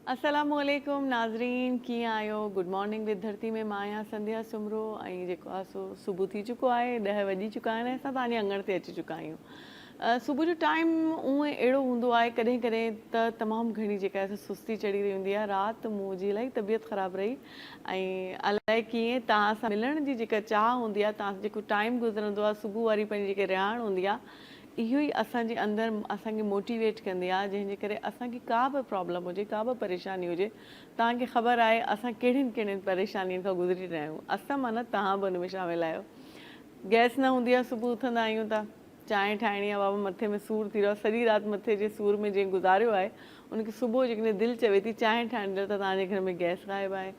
السلام عليڪم ناظرين ڪيئن آهيو گڊ مارننگ ود ڌرتي ۾ مان آهيان سنڌيا سومرو ۽ جيڪو آهي سو صبح ٿي چڪو آهي ڏهه وڄي چڪا آهن ۽ اسان توهان جي اڱڻ تي اچي چڪا آهيون صبح جو ٽائيم اونئن اهڙو هوندو آهي ڪڏهن ڪڏهن ته تمام گهڻي جيڪا آهي سو سستي چڙهي رهي هوندي آهي رات منهنجي الائي طبيعت خراب رهي ۽ الائي ڪيئن توهان سان ملڻ جي جيڪا چاهه هوندي آهي توهان سان جيڪو ٽائيم گذرندو آهي صبح واري پنهنجي جيڪا رهاڻ هوندي آهي اهو ئي اسان جي اندر اسان کي موٽيويٽ ڪندي آهي جنهن جي ڪري اسان کي ڪا به پرابلم هجي ڪا به پريشاني هجي توهان کي خبر آهي اسان ڪهڙين ڪهڙين پريشانين کان گذري رهيا آهيون اسان معنيٰ توهان به ان ۾ شامل آهيو گئس نه هوندي آهي صبح اٿندا آهيون ته چانهه ٺاهڻي آ بابا مٿي ۾ سور ٿي رهيو آ سڄي رات مٿي جي سور ۾ جنهن گذاريو آهي ان کي صبح جيڪڏهن دل چوي ٿي چانهه ٺاهڻ جي لاء ته توهان جي گهر ۾ گئس غائب آهي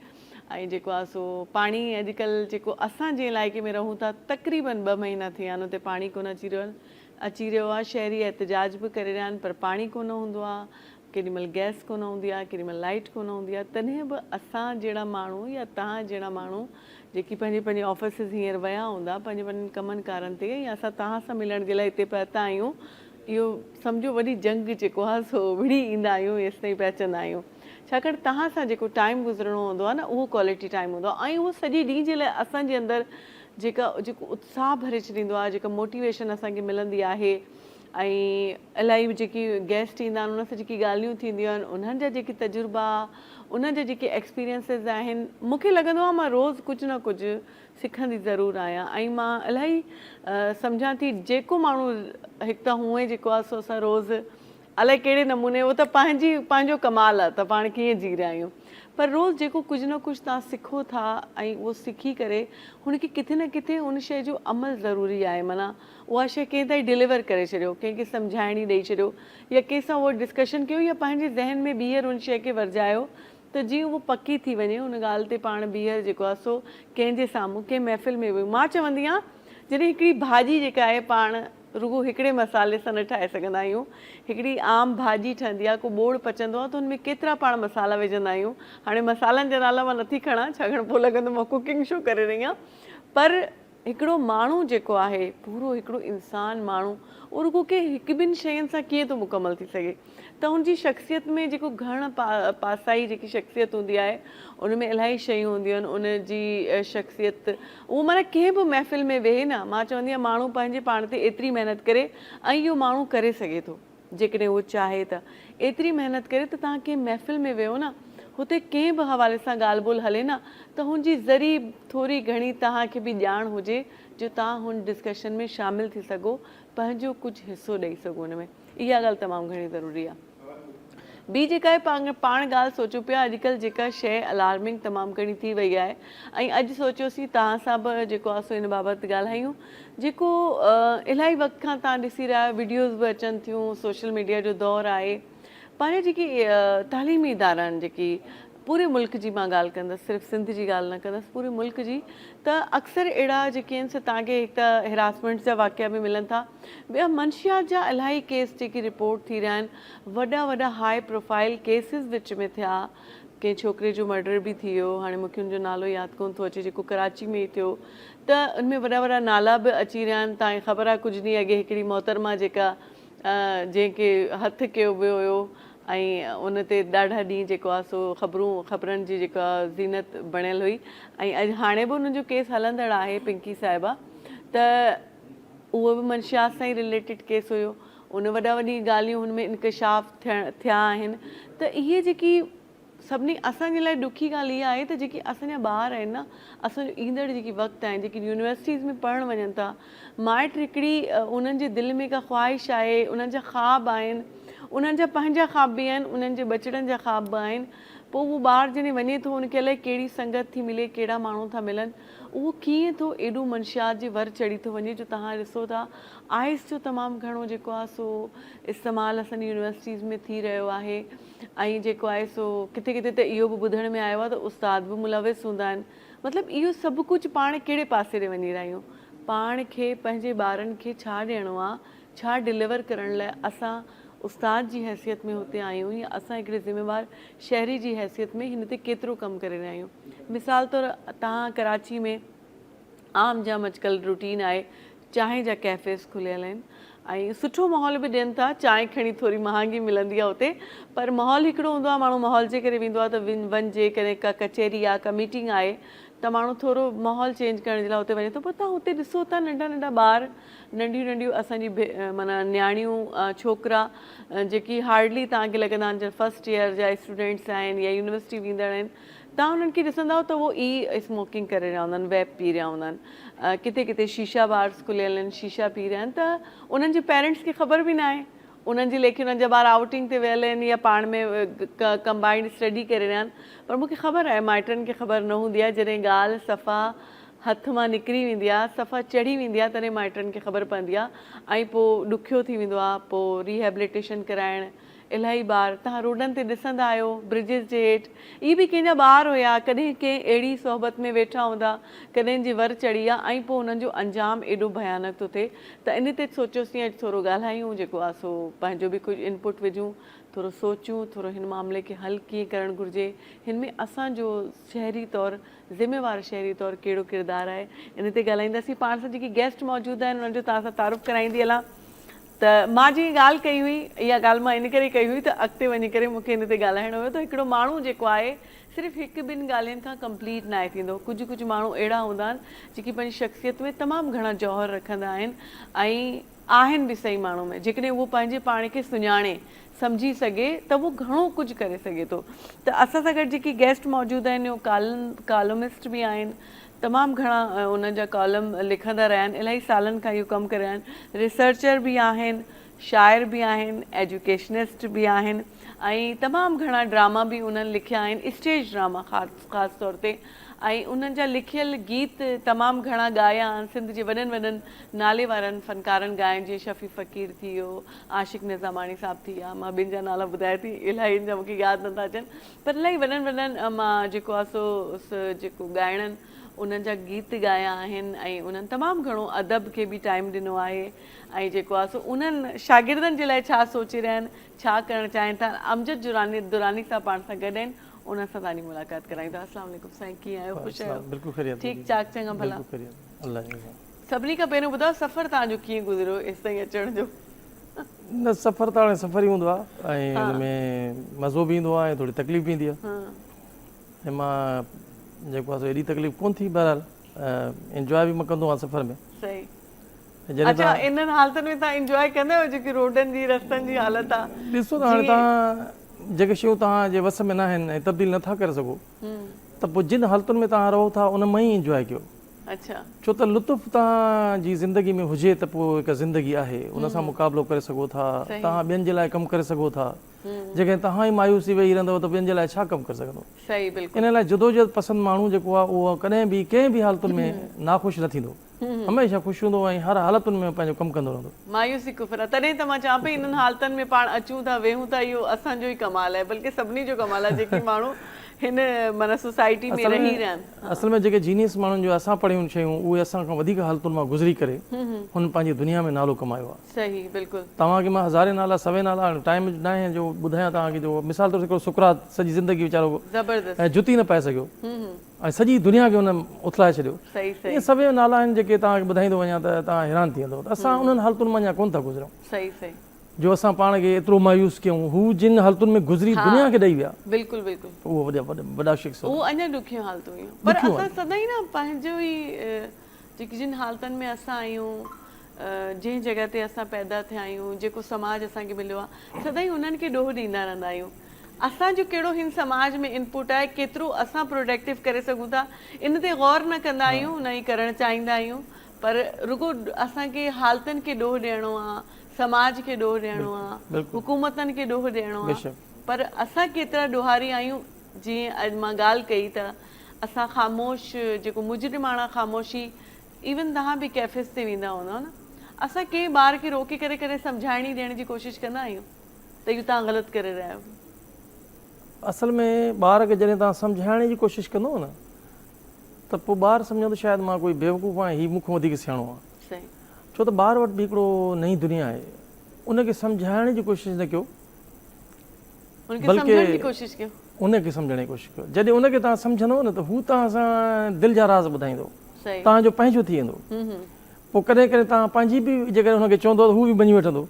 ۽ جيڪو آ سو پاڻي اڄڪلهه جيڪو اسان جنهن علائقي ۾ رهون ٿا تقريبن ٻه مهينا ٿي ويا آهن اتي پاڻي ڪونه اچي رهيو اچي رهيو آ شهري احتجاج به ڪري رهيا آهن پر پاڻي ڪونه هوندو آ ڪيڏي مهل گئس ڪونه هوندي آهي، ڪيڏي مهل لائيٽ ڪونه هوندي آهي، تڏهن به اسان جهڙا ماڻهو يا توهان جهڙا ماڻهو جيڪي پنهنجي پنهنجي آفيسز هينئر ويا هوندا پنهنجي پنهنجن ڪمن ڪارن تي ۽ اسان توهان سان ملڻ جي لاء هتي پهتا آهيون اهو سمجهو وڏي جنگ جيڪو آهي سو وڙهي ايندا آهيون ايستائين پهچندا آهيون ڇاڪاڻ توهان سان جيڪو ٽائيم گذرڻو هوندو آهي نه اهو ڪوالٽي ٽائيم هوندو آهي ۽ اهو سڄي ڏينهن جي لاء اسان جي اندر جيڪا جيڪو اتساهه ڀري ڇڏيندو آهي جيڪا موٽيويشن اسان کي ملندي آهي ۽ الائي جيڪي گيسٽ ايندا آهن انهن سان جيڪي ڳالهيون ٿينديون آهن انهن جا جيڪي تجربا انهن جا جيڪي ايڪسپيرينسز آهن مون کي لڳندو آهي مان روز ڪجهه نه ڪجهه سکندي ضرور آهيان ۽ مان الائي سمجهان ٿي جيڪو ماڻهو هڪ ته هونئن جيڪو آهي سو اسان روز الائي ڪهڙي نموني اهو ته پنهنجي پنهنجو ڪمال آهي ته پاڻ ڪيئن جي رهيا آهيون پر روز جيڪو ڪجهه نه ڪجهه توهان سکو ٿا ۽ اهو سکي ڪري هن کي ڪٿي نه ڪٿي ان شيء جو عمل ضروري آهي معنيٰ اها شيء ڪنهن تائين ڊليور ڪري ڇڏيو، ڪنهن کي سمجهائڻي ڏئي ڇڏيو يا ڪنهن سان اهو ڊسڪشن ڪيو يا پنهنجي ذهن ۾ ٻيهر ان شيء کي ورجايو ته جيئن اهو پڪي ٿي وڃي ان ڳالهه تي پاڻ ٻيهر جيڪو آهي سو ڪنهن جي سامهون ڪنهن محفل ۾ ويهون مان چوندي آهيان جڏهن هڪڙي ڀاڄي جيڪا آهي پاڻ رڳو هڪڙي مصالحي سان نه ٺاهي سگهندا آهيون هڪڙي عام ڀاڄي ٺهندي آهي ڪو ٻوڙ پچندو آهي ته ان ۾ ڪيترا پاڻ مصالحا وجهندا آهيون هاڻي مصالحن جا نالا مان نٿي کڻان ڇاڪاڻ پوء لڳندو مان ڪوڪنگ شو ڪري رهي آهيان پر هڪڙو ماڻهو جيڪو آهي، پورو هڪڙو انسان ماڻهو، اهو رڳو ڪنهن هڪ ٻن شين سان ڪيئن ٿو مڪمل ٿي سگهي ته هن جي شخصيت ۾ جيڪو گهڻ پاسائي جيڪي شخصيت هوندي آهي، ان ۾ الاهي شيون هونديون آهن، ان جي شخصيت اهو معنيٰ ڪنهن به محفل ۾ ويهي نه، مان چوندي آهيان ماڻهو پنهنجي پاڻ تي ايتري محنت ڪري ۽ اهو ماڻهو ڪري سگهي ٿو. جيڪڏهن هو چاهي ته ايتري محنت ڪري ته توهان ڪنهن محفل ۾ ويهو نه، هتي ڪنهن به حوالي سان ڳالهه ٻولهه هلي نه ته هن جي ذري ٿوري گهڻي توهان کي به ڄاڻ هجي جو توهان هن ڊسڪشن ۾ شامل ٿي سگهو، پنهنجو ڪجهه حصو ڏئي سگهو ان ۾. اها ڳالهه تمام گهڻي ضروري آهي. ٻي جيڪا آهي پاڻ پاڻ ڳالهه سوچيون پيا اڄڪلهه جيڪا شيء الارمنگ تمام گهڻي ٿي وئي آهي ۽ اڄ سوچيوسين توهان سان به جيڪو آهي سو ان بابت ڳالهايون جيڪو الاهي وقت کان توهان ڏسي رهيا آهيو وڊيوز به اچن ٿيون سوشل ميڊيا جو دور آهي پنهنجا جيڪي تعليمي ادارا آهن جيڪي پوري ملڪ جي مان ڳالهه ڪندس صرف سنڌ جي ڳالهه نه ڪندس پوري ملڪ جي ته اڪثر اهڙا جيڪي آهن سي توهان کي هڪ ته هراسمينٽس جا واقعا به ملن ٿا ٻيا منشيات جا الاهي ڪيس جيڪي رپورٽ ٿي رهيا آهن وڏا وڏا هاء پروفائل ڪيسز وچ ۾ ٿيا ڪنهن ڇوڪري جو مرڊر به ٿي ويو هاڻي مونکي ان جو نالو ياد ڪونه ٿو اچي جيڪو ڪراچي ۾ ئي ٿيو ته ان ۾ وڏا وڏا نالا به اچي رهيا آهن توهان کي خبر آهي ڪجهه ڏينهن اڳي هڪڙي محترمه جيڪا جنهن کي هٿ ڪيو ويو هيو ۽ ان تي ڏاڍا ڏينهن جيڪو آهي سو خبرون خبرن جي جيڪا زينت بڻيل هئي ۽ اڄ هاڻي به انهن جو ڪيس هلندڙ آهي پنڪي صاحبه ته اهو به منشيات سان ئي رليٽيڊ ڪيس هيو ان وڏا وڏي ڳالهيون هن ۾ انڪشاف ٿيڻ ٿيا آهن ته اهي جيڪي سڀني اسان جي لاء ڏکي ڳالهه اها آهي ته جيڪي اسان جا ٻار آهن نه اسان جو ايندڙ جيڪي وقت آهن جيڪي يونيورسٽيز ۾ پڙهڻ وڃن ٿا مائٽ هڪڙي انهن جي دل ۾ ڪا خواهش آهي انهن جا خواب آهن انهن جا پنهنجا خواب به آهن انهن جي ٻچڙن جا خواب به آهن پوء اهو ٻار جڏهن وڃي ٿو ان کي الائي ڪهڙي سنگت ٿي ملي ڪهڙا ماڻهو ٿا ملن اهو ڪيئن ٿو ايڏو منشيات جي ور چڙهي ٿو وڃي جو توهان ڏسو ٿا آئس جو تمام گهڻو جيڪو آهي سو استعمال اسان جي يونيورسٽيز ۾ ٿي رهيو آهي ۽ جيڪو آهي سو ڪٿي ڪٿي ته اهو به ٻڌڻ ۾ آيو آهي ته استاد به ملوث هوندا آهن مطلب اهو سڀ ڪجهه پاڻ ڪهڙي پاسي ڏي وڃي رهيا آهيون پاڻ کي پنهنجي ٻارن کي ڇا ڏيڻو آهي. ڇا ڊليور ڪرڻ لاء اسان استاد جي حيثيت ۾ هتي آهيون يا اسان هڪڙي ذميوار شهري جي حيثيت ۾ هن تي ڪيترو ڪم ڪري رهيا آهيون. مثال طور توهان ڪراچي ۾ عام جام اڄڪلهه روٽين آهي چانهه جا ڪيفيز کليل آهن ۽ سٺو ماحول به ڏين ٿا چانهه کڻي ٿوري مهانگي ملندي آهي اتي پر ماحول هڪڙو هوندو آهي ماڻهو ماحول جي ڪري ويندو آهي ته وڃجي ڪڏهن ڪا ڪچهري آهي ڪا ميٽنگ آهي ته ماڻهو ٿورو ماحول چينج ڪرڻ جي لاء اتي وڃي ٿو پر توهان اتي ڏسو ٿا ننڍا ننڍا ٻار ننڍيون ننڍيون اسان جي معنيٰ نياڻيون ڇوڪرا جيڪي هارڊلي توهان کي لڳندا آهن فرسٽ ايئر جا اسٽوڊنٽس آهن يا يونيورسٽي ويندڙ آهن توهان انهن کي ڏسندؤ ته اهو اي اسموڪنگ ڪري رهيا هوندا آهن ويپ پي رهيا هوندا آهن ڪٿي ڪٿي شيشا بارس کليل آهن شيشا پي رهيا آهن ته انهن جي پيرنٽس کي خبر به ناهي انهن جي ليکي انهن جا ٻار آئوٽنگ تي ويل آهن يا پاڻ ۾ ڪمبائنڊ اسٽڊي ڪري رهيا آهن پر مون کي خبر آهي مائٽن کي خبر نه هوندي آهي جڏهن ڳالهه صفا هٿ مان نڪري ويندي آهي صفا چڙهي ويندي آهي تڏهن مائٽن کي خبر پوندي آهي ۽ پوء ڏکيو ٿي ويندو آهي پوء ريهيبليٽيشن ڪرائڻ الاهي ٻار توهان روڊن تي ڏسندا آهيو برجز جي هيٺ اهي به ڪنهن جا ٻار هيا ڪڏهن ڪنهن اهڙي صحبت ۾ ويٺا هوندا ڪڏهن جي ور چڙهي آ ۽ پوء انهن جو انجام ايڏو ڀيانڪ ٿو ٿئي ته ان تي سوچيوسين اڄ ٿورو ڳالهايون جيڪو آ سو پنهنجو به ڪجهه انپٽ وجهون ٿورو سوچيون ٿورو هن معاملي کي حل ڪيئن ڪرڻ گهرجي هن ۾ اسان جو شهري طور ذميوار شهري طور ڪهڙو ڪردار آهي ان تي ڳالهائينداسين پاڻ سان جيڪي گيسٽ موجود آهن انهن جو توهان سان تعارف ڪرائيندي هلان ته مان جيئن ڳالهه ڪئي هئي، اها ڳالهه مان ان ڪري ڪئي هئي ته اڳتي وڃي ڪري مون کي ان تي ڳالهائڻو هيو ته هڪڙو ماڻهو جيڪو آهي صرف هڪ ٻن ڳالهين کان ڪمپليٽ ناهي ٿيندو. ڪجهه ڪجهه ماڻهو اهڙا هوندا آهن جيڪي پنهنجي شخصيت ۾ تمام گهڻا جوهر رکندا آهن ۽ آهن به صحيح ماڻهو ۾ جيڪڏهن اهو پنهنجي پاڻ کي سڃاڻي سمجهي سگهي ته اهو گهڻو ڪجهه ڪري سگهي ٿو ته اسان سان گڏ جيڪي گيسٽ موجود آهن اهو ڪالم ڪالمسٽ به آهن تمام گهڻا انهن جا ڪالم لکندا رهيا آهن الاهي سالن کان اهو ڪم ڪري رهيا آهن ريسرچر به آهن شاعر به آهن ايجوڪيشنسٽ به آهن ۽ تمام گهڻا ڊراما به انهن لکيا آهن اسٽيج ڊراما خاص خاص طور تي ۽ انهن جا لکيل گيت تمام گهڻا ڳايا آهن سنڌ جي وڏن وڏن نالي وارن فنڪارن ڳايا آهن جيئن شفيع فقير ٿي ويو عاشق نظاماڻي صاحب ٿي ويا مان ٻين جا نالا ٻڌايان ٿي الاهي جا مونکي ياد نٿا اچن پر الاهي وڏن وڏن مان جيڪو آهي سو جيڪو ڳائڻن انهن جا گيت ڳايا آهن ۽ انهن تمام گهڻو ادب کي به ٽائيم ڏنو آهي ۽ جيڪو آهي سو انهن شاگردن جي لاء ڇا سوچي رهيا آهن ڇا ڪرڻ چاهين ٿا امجد جوراني دراني صاحب پاڻ سان گڏ آهن انهن سان توهان جي ملاقات ڪرايون ٿا السلام عليڪم سائين ڪيئن آهيو خوش آهيو بلڪل خيريت ٺيڪ چاڪ چڱا ڀلا بلڪل خيريت الله جي سڀني کان پهريون ٻڌايو سفر توهان جو ڪيئن گذريو هيستائين اچڻ جو نه سفر ته هاڻي سفر ئي هوندو آهي ۽ ان ۾ مزو به ايندو آهي ۽ ٿوري تڪليف به ايندي آهي ۽ مان جيڪو آهي سو ايڏي تڪليف ڪونه ٿي بهرحال انجواء به مان ڪندو آهيان سفر ۾ صحيح اچا انهن حالتن ۾ تهان انجواء ڪندا آهيو جيڪي روڊن جي رستن جي حالت آهي ڏسو ته هاڻي تهان جيڪي شيون تهان جي وس ۾ نه آهن ۽ تبديل نٿا ڪري سگهو ته پوء جن حالتن ۾ تهان رهو ٿا ان مان ئي انجواء ڪيو اڇا. ڇو ته لطف توهان جي زندگي ۾ هجي ته پوء هڪ زندگي آهي ان سان مقابلو ڪري سگهو ٿا توهان ٻين جي لاء ڪم ڪري سگهو ٿا جيڪڏهن توهان ئي مايوس ٿي ويهي رهندؤ ته ٻين جي لاء ڇا ڪم ڪري سگهندو ان لاء جدوجهد پسند ماڻهو جيڪو آهي اهو ڪڏهن به ڪنهن به حالتن ۾ ناخوش نه ٿيندو هميشه خوش هوندو ۽ هر حالتن ۾ پنهنجو ڪم ڪندو رهندو. مايوسي ڪفر آهي تڏهن ته مان چوان پئي انهن حالتن ۾ پاڻ اچون ٿا ويهون ٿا اهو اسان جو ئي ڪمال آهي بلڪه سڀني جو ڪمال آهي جيڪي ماڻهو هن معنيٰ سوسائٽي ۾ رهي رهيا آهن. اصل ۾ جيڪي جينيس ماڻهن جو اسان پڙهيون شيون اهي اسان کان وڌيڪ حالتن مان گذري ڪري هن پنهنجي دنيا ۾ نالو ڪمايو آهي. صحيح بلڪل. توهان کي مان هزارين نالا سوين نالا هاڻي ٽائيم ناهي جو ٻڌايان توهان کي جو مثال طور هڪڙو سقراط سڄي زندگي ويچارو زبردست جتي نه پائي سگهيو ۽ سڄي دنيا کي هن اٿلائي ڇڏيو. صحيح صحيح. ائين سوين نالا آهن جيڪي توهان کي ٻڌائيندو وڃان ته توهان حيران ٿي ويندو ته اسان انهن حالتن مان اڃا ڪونه ٿا گذريون. صحيح صحيح. جو اسان پاڻ کي ايترو مايوس ڪيون هو جن حالتن ۾ گذري دنيا کي ڏئي ويا. بلڪل بلڪل. اهو وڏا وڏا شخص هو. اهو اڃا ڏکيون حالتون هيون پر اسان سدائين نه پنهنجو ئي جيڪي جن حالتن ۾ اسان آهيون جنهن جڳهه تي اسان پيدا ٿيا آهيون جيڪو سماج اسان کي مليو آهي سدائين انهن کي ڏوهه ڏيندا رهندا آهيون اسان جو ڪهڙو هن سماج ۾ انپوٽ آهي ڪيترو اسان پروڊڪٽو ڪري سگهون ٿا ان تي غور نه ڪندا آهيون نه ئي ڪرڻ چاهيندا آهيون پر رڳو اسان کي حالتن کي ڏوهه ڏيڻو آ، سماج کي ڏوهه ڏيڻو آ، حڪومتن کي ڏوهه ڏيڻو آ پر اسان ڪيترا ڏوهاري آهيون جيئن اڄ مان ڳالهه ڪئي ته اسان خاموش جيڪو مجرماڻا خاموشي ايون توهان به ڪيفيز تي ويندا هوندؤ نه اسان ڪنهن ٻار کي روڪي ڪري ڪڏهن سمجهائڻي ڏيڻ جي ڪوشش ڪندا آهيون ته اهو توهان غلط ڪري رهيا آهيو. اصل ۾ ٻار کي جڏهن توهان سمجهائڻ جي ڪوشش ڪندؤ نه ته پوء ٻار سمجهندو شايد مان ڪوئي بيوقوف آهيان هي مون کان وڌيڪ سياڻو آهي. صحيح. ڇو ته ٻار وٽ به هڪڙو نئين دنيا آهي ان کي سمجهائڻ جي ڪوشش نه ڪيو ان کي سمجهڻ جي ڪوشش ڪيو. ان کي سمجهڻ جي ڪوشش ڪيو. جڏهن ان کي توهان سمجهندو نه ته هو توهان سان دل جا راز ٻڌائيندو. توهان جو پنهنجو ٿي ويندو. پوء ڪڏهن ڪڏهن توهان پنهنجي به جيڪڏهن هن کي چوندو ته هو به مڃي وٺندو.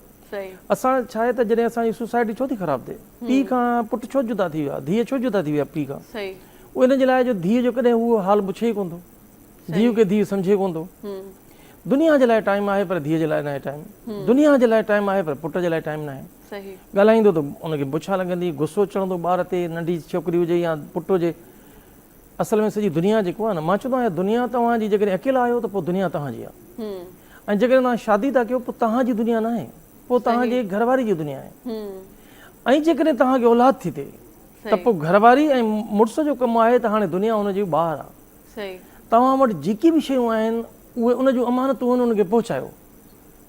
اسان ڇا آهي ته جڏهن اسان جي سوسائٽي ڇو ٿي خراب ٿئي؟ پيء کان پٽ ڇو جدا ٿي ويا؟ ڌيء ڇو جدا ٿي ويا پيء کان؟ اهو ان جي لاء جو ڌيء جو ڪڏهن هو حال پڇي ئي ڪونه ٿو. ڌيء کي ڌيء سمجهي ڪونه ٿو. دنيا جي لاء ٽائيم آهي پر ڌيء جي لاء ناهي ٽائيم. دنيا جي لاء ٽائيم آهي پر پٽ جي لاء ٽائيم ناهي. ڳالهائيندو ته ان کي بڇا لڳندي، غصو چڙهندو ٻار تي، ننڍي ڇوڪري هجي يا پٽ هجي. اصل ۾ سڄي دنيا جيڪو آهي نه، مان چوندو آهيان دنيا توهان جي جيڪڏهن اڪيلا آهيو ته پوء دنيا توهان جي آهي ۽ جيڪڏهن توهان شادي ٿا ڪيو پوء توهان جي دنيا ناهي، پوء توهان جي گهر واري جي دنيا آهي ۽ جيڪڏهن توهان کي اولاد ٿي ٿئي ته پوء گهر واري ۽ مڙس جو ڪم آهي ته هاڻي دنيا ان جي ٻاهر آهي. توهان وٽ جيڪي به شيون آهن اهي ان جون امانتون آهن ان کي پهچايو.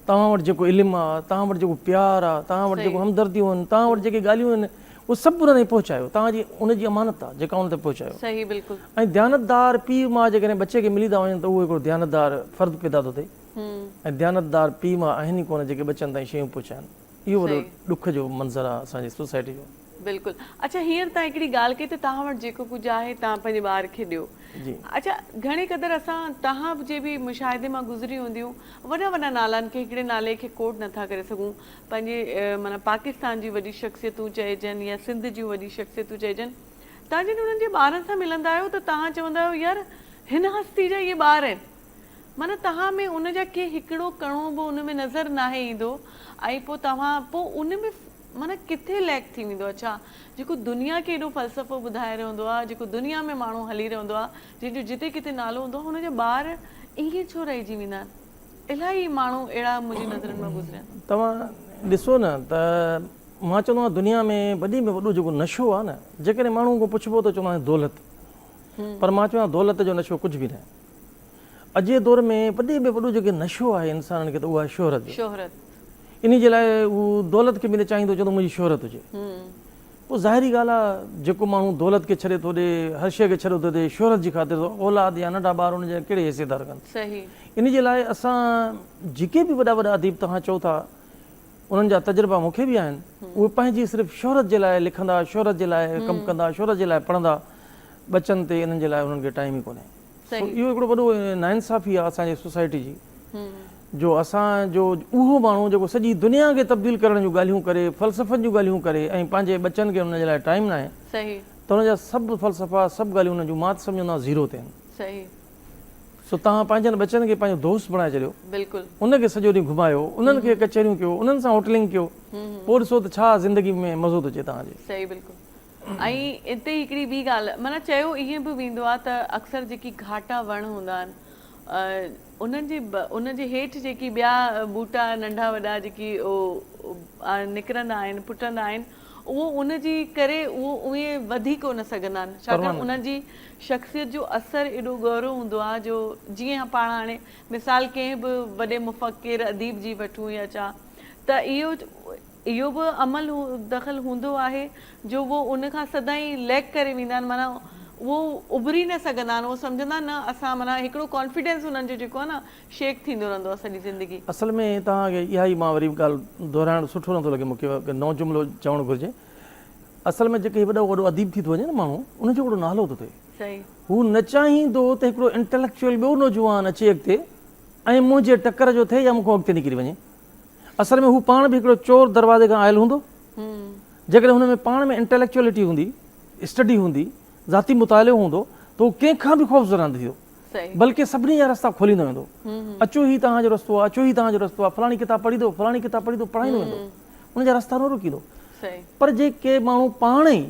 توهان وٽ جيڪو علم آ، توهان وٽ جيڪو پيار آ، توهان وٽ جيڪو همدرديون آهن، توهان وٽ جيڪي ڳالهيون آهن، اهي سڀ انهن تائين پهچايو. توهان جي ان جي امانت آ، جيڪا ان تائين پهچايو. صحيح بلڪل. ۽ ديانتدار پيء ماء جيڪڏهن ٻچي کي ملي ٿا وڃن ته اهو هڪڙو ديانتدار فرد پيدا ٿو ٿئي ۽ ديانتدار پيء ماء آهن ئي ڪونه جيڪي ٻچن تائين شيون پهچائن. اهو وڏو ڏک جو منظر آ اسان جي سوسائٽي جو. بلڪل. اڇا هينئر توهان هڪڙي ڳالهه ڪئي ته توهان وٽ جيڪو ڪجهه آهي توهان پنهنجي ٻار کي ڏيو. جي. اڇا گهڻي قدر اسان توهان جي به مشاهدي مان گذري هونديون وڏا وڏا نالن کي هڪڙي نالي کي ڪوٽ نٿا ڪري سگهون پنهنجي معنيٰ پاڪستان جي وڏي شخصيتون چئجن يا سنڌ جون وڏي شخصيتون چئجن توهان جڏهن انهن جي ٻارن سان ملندا آهيو ته توهان چوندا آهيو يار هن هستي جا اهي ٻار آهن معنيٰ توهان ۾ ان جا ڪي هڪڙو ڪڻو به ان ۾ نظر ناهي ايندو ۽ پوء توهان پوء ان ۾ معنيٰ ڪٿي ليڪ ٿي ويندو آهي ڇا جيڪو دنيا کي ايڏو فلسفو ٻڌائي رهندو آهي جيڪو دنيا ۾ ماڻهو هلي رهندو آهي جنهن جو جتي ڪٿي نالو هوندو آهي ان جا ٻار ائين ڇو رهجي ويندا آهن الاهي ماڻهو اهڙا منهنجي نظرن مان گذريا آهن. توهان ڏسو نه ته مان چوندو آهيان دنيا ۾ وڏي ۾ وڏو جيڪو نشو آهي نه جيڪڏهن ماڻهو کان پڇبو ته چوندا آهن دولت پر مان چوان دولت جو نشو ڪجهه به ناهي اڄ جي دور ۾ وڏي ۾ وڏو جيڪي نشو آهي انسانن کي ته اهو آهي شهرت جو. شهرت. انهي جي لاء هو دولت کي به نه چاهيندو چوندو منهنجي شهرت هجي. پوء ظاهري ڳالهه آهي جيڪو ماڻهو دولت کي ڇڏي ٿو ڏي هر شيء کي ڇڏي ٿو ڏي شهرت جي خاطر ته اولاد يا ننڍا ٻار ان جا ڪهڙي حيثيت ٿا رکن. صحيح. انهي جي لاء اسان جيڪي به وڏا وڏا اديب توهان چئو ٿا انهن جا تجربا مون کي به آهن اهي پنهنجي صرف شهرت جي لاء لکندا شهرت جي لاء ڪم ڪندا شهرت جي لاء پڙهندا ٻچن تي انهن جي لاء انهن کي ٽائيم ئي ڪونهي. سو اهو هڪڙو وڏو ناانصافي آهي اسان جي سوسائٽي جي جو اسان جو اهو ماڻهو جيڪو سڄي دنيا کي تبديل ڪرڻ جون ڳالهيون ڪري فلسفن جون ڳالهيون ڪري ۽ پنهنجي ٻچن کي ان جي لاء ٽائيم ناهي ته ان جا سڀ فلسفا سڀ ڳالهيون ان جون مان ته سمجهندو آهيان زيرو تي آهن. سو توهان پنهنجن ٻچن کي پنهنجو دوست بڻائي ڇڏيو ان کي سڄو ڏينهن گهمايو انهن کي ڪچهريون ڪيو انهن سان هوٽلنگ ڪيو پوء ڏسو ته ڇا زندگي ۾ مزو ٿو اچي توهان جي. صحيح بلڪل. ۽ اتي هڪڙي ٻي ڳالهه معنيٰ چيو ائين به ويندو آهي ته اڪثر جيڪي گهاٽا وڻ هوندا آهن انهن جي ان جي هيٺ جيڪي ٻيا ٻوٽا ننڍا وڏا جيڪي نڪرندا آهن ڦٽندا آهن اهو ان جي ڪري اهو اهي وڌي ڪونه سگهندا آهن ڇاڪاڻ انهن جي شخصيت جو اثر ايڏو گهرو هوندو آهي جو جيئن پاڻ هاڻي مثال ڪنهن به وڏي مفڪر اديب جي وٺون يا ڇا ته اهو اهو به عمل دخل هوندو آهي جو اهو ان کان سدائين ليڪ ڪري ويندا آهن معنيٰ اهو اڀري نه سگهندا آهن اهو سمجهندا آهن نه اسان معنيٰ هڪڙو ڪانفيڊنس انهن جو جيڪو آهي نه شيڪ ٿيندو رهندو آهي سڄي زندگي. اصل ۾ توهان کي اها ئي مان وري به ڳالهه دهرائڻ سٺو نٿو لڳي مون کي نئون جملو چوڻ گهرجي اصل ۾ جيڪي هي وڏو وڏو اديب ٿي ٿو وڃي نه ماڻهو ان جو هڪڙو نالو ٿو ٿئي هو نه چاهيندو ته هڪڙو انٽليڪچوئل ٻيو نوجوان اچي اڳتي ۽ منهنجي ٽڪر جو ٿئي يا مون کان اڳتي نڪري وڃي اصل ۾ هو پاڻ به هڪڙو چور دروازي کان آيل هوندو. جيڪڏهن هن ۾ پاڻ ۾ انٽيليڪچوئلٽي هوندي، اسٽڊي هوندي، ذاتي مطالعو هوندو ته هو ڪنهن کان به خوفزده نه ٿيندو. بلڪه سڀني جا رستا کوليندو ويندو. اچو هي توهان جو رستو آهي، اچو هي توهان جو رستو آهي، فلاڻي ڪتاب پڙهي ٿو، فلاڻي ڪتاب پڙهي ٿو، پڙهائيندو ويندو. ان جا رستا نه روڪيندو. پر جي ڪي ماڻهو پاڻ ئي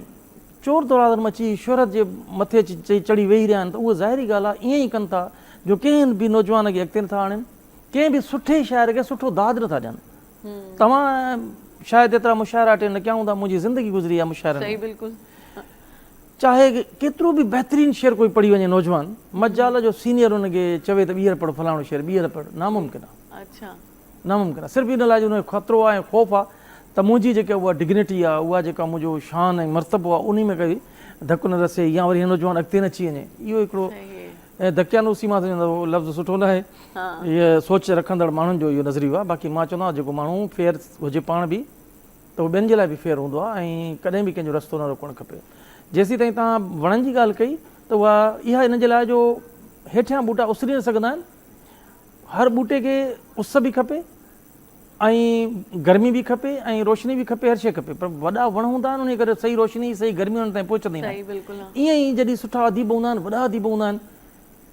چور دروازن مان اچي شهرت جي مٿي اچي چڙهي ويهي رهيا آهن ته اهو ظاهري ڳالهه آهي ائين ئي ڪن ٿا جو ڪنهن به نوجوان کي اڳتي نٿا آڻين. ڪنهن به سٺي شاعر کي سٺو داد نٿا ڏين. توهان شايد ايترا مشاعرا اٽينڊ نه ڪيا هوندا، منهنجي زندگي گذري آهي مشاعرن ۾. صحيح بلڪل. چاهي ڪيترو به بهترين شعر ڪوئي پڙهي وڃي نوجوان، مجال جو سينيئر ان کي چوي ته ٻيهر پڙهه فلاڻو شعر ٻيهر پڙهه، ناممڪن آهي. اڇا. ناممڪن آهي. صرف ان لاء جو ان کي خطرو آهي ۽ خوف آهي ته منهنجي جيڪا اها ڊگنيٽي آهي، اها جيڪا منهنجو شان ۽ مرتبو آهي، انهي ۾ ڪوئي ڌڪ نه رسي يا وري هي نوجوان اڳتي نه اچي وڃي. اهو هڪڙو ۽ دقيانوسي مان سمجهندو اهو لفظ سٺو نه آهي. هيء سوچ رکندڙ ماڻهن جو اهو نظريو آهي. باقي مان چوندو آهيان جيڪو ماڻهو فيئر هجي پاڻ به ته اهو ٻين جي لاء به فيئر هوندو آهي ۽ ڪڏهن به ڪنهن جو رستو نه روڪڻ کپي. جيسيتائين توهان وڻن جي ڳالهه ڪئي ته اها اها ان جي لاء جو هيٺيان ٻوٽا اسري نه سگهندا آهن. هر ٻوٽي کي اس به کپي ۽ گرمي به کپي ۽ روشني به کپي هر شيء کپي پر وڏا وڻ هوندا آهن انهي ڪري صحيح روشني صحيح گرمي انهن تائين پهچندي ناهي. ائين ئي جڏهن سٺا اديب هوندا آهن وڏا اديب هوندا آهن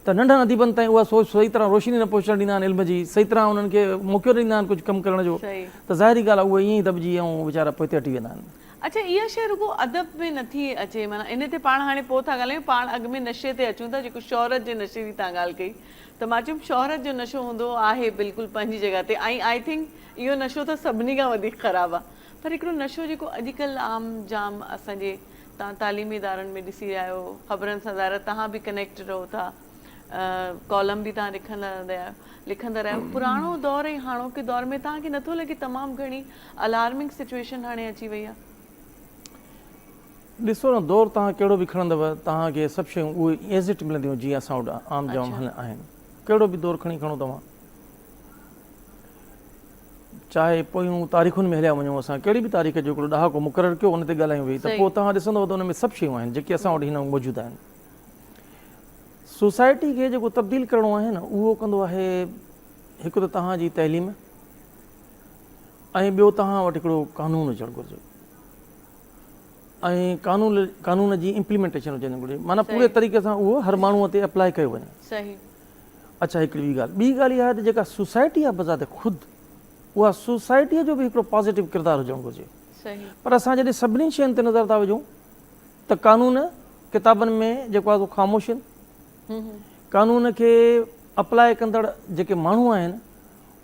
ته ننڍن اديبن تائين اها سوچ صحيح طرح روشني نه پهچڻ ڏيندا آهن علم جي صحيح طرح انهن کي موقعو نه ڏيندا آهن ڪجهه ڪم ڪرڻ جو ته ظاهري ڳالهه آهي اهي ائين ئي دٻجي ۽ ويچارا پوئتي هٽي ويندا آهن. اڇا اها شيء رڳو ادب ۾ نٿي اچي معنيٰ ان تي پاڻ هاڻي پوء ٿا ڳالهايون پاڻ اڳ ۾ نشي تي اچون ٿا جيڪو شهرت جي نشي جي توهان ڳالهه ڪئي ته مان چيم شهرت جو نشو هوندو آهي بلڪل پنهنجي جڳهه تي ۽ I think اهو نشو ته سڀني کان وڌيڪ خراب آهي پر هڪڙو نشو جيڪو اڄڪلهه عام جام اسان جي توهان تعليمي ادارن ۾ ڏسي رهيا آهيو خبرن سان ظاهر آهي توهان به ڪنيڪٽ رهو ٿا ڪالم به توهان لکندا رهندا آهيو لکندا رهيا آهيو پراڻو دور ۽ هاڻوڪي دور ۾ توهان کي نٿو لڳي تمام گهڻي الارمنگ سچويشن هاڻي اچي وئي آهي. ڏسو نه دور توهان ڪهڙو به کڻندؤ توهان کي سڀ شيون اهي ايز it ملنديون جيئن اسان وٽ عام جام آهن ڪهڙو به دور کڻي کڻو توهان چاهي پويون تاريخن ۾ هليا وڃون اسان ڪهڙي به تاريخ جو هڪڙو ڏهاڪو مقرر ڪيو ان تي ڳالهايون ويهي ته پوء توهان ڏسندؤ ته ان ۾ سڀ شيون آهن جيڪي اسان وٽ هن وقت موجود آهن سوسائٽي کي جيڪو تبديل ڪرڻو آهي نه اهو ڪندو آهي هڪ ته توهان جي تعليم ۽ ٻيو توهان وٽ هڪڙو قانون هجڻ گهرجي ۽ قانون قانون جي امپليمينٽيشن هجڻ گهرجي معنيٰ پوري طريقي سان اهو هر ماڻهوء تي اپلائي ڪيو وڃي. صحيح. اڇا هڪڙي ٻي ڳالهه ٻي ڳالهه اها آهي ته جيڪا سوسائٽي آهي بذات خود اها سوسائٽيء جو به هڪڙو پازيٽو ڪردار هجڻ گهرجي. صحيح. پر اسان جڏهن سڀني شين تي نظر ٿا وجهون ته قانون ڪتابن ۾ جيڪو آهي سو خاموش آهن. قانون کي اپلائي ڪندڙ جيڪي ماڻهو آهن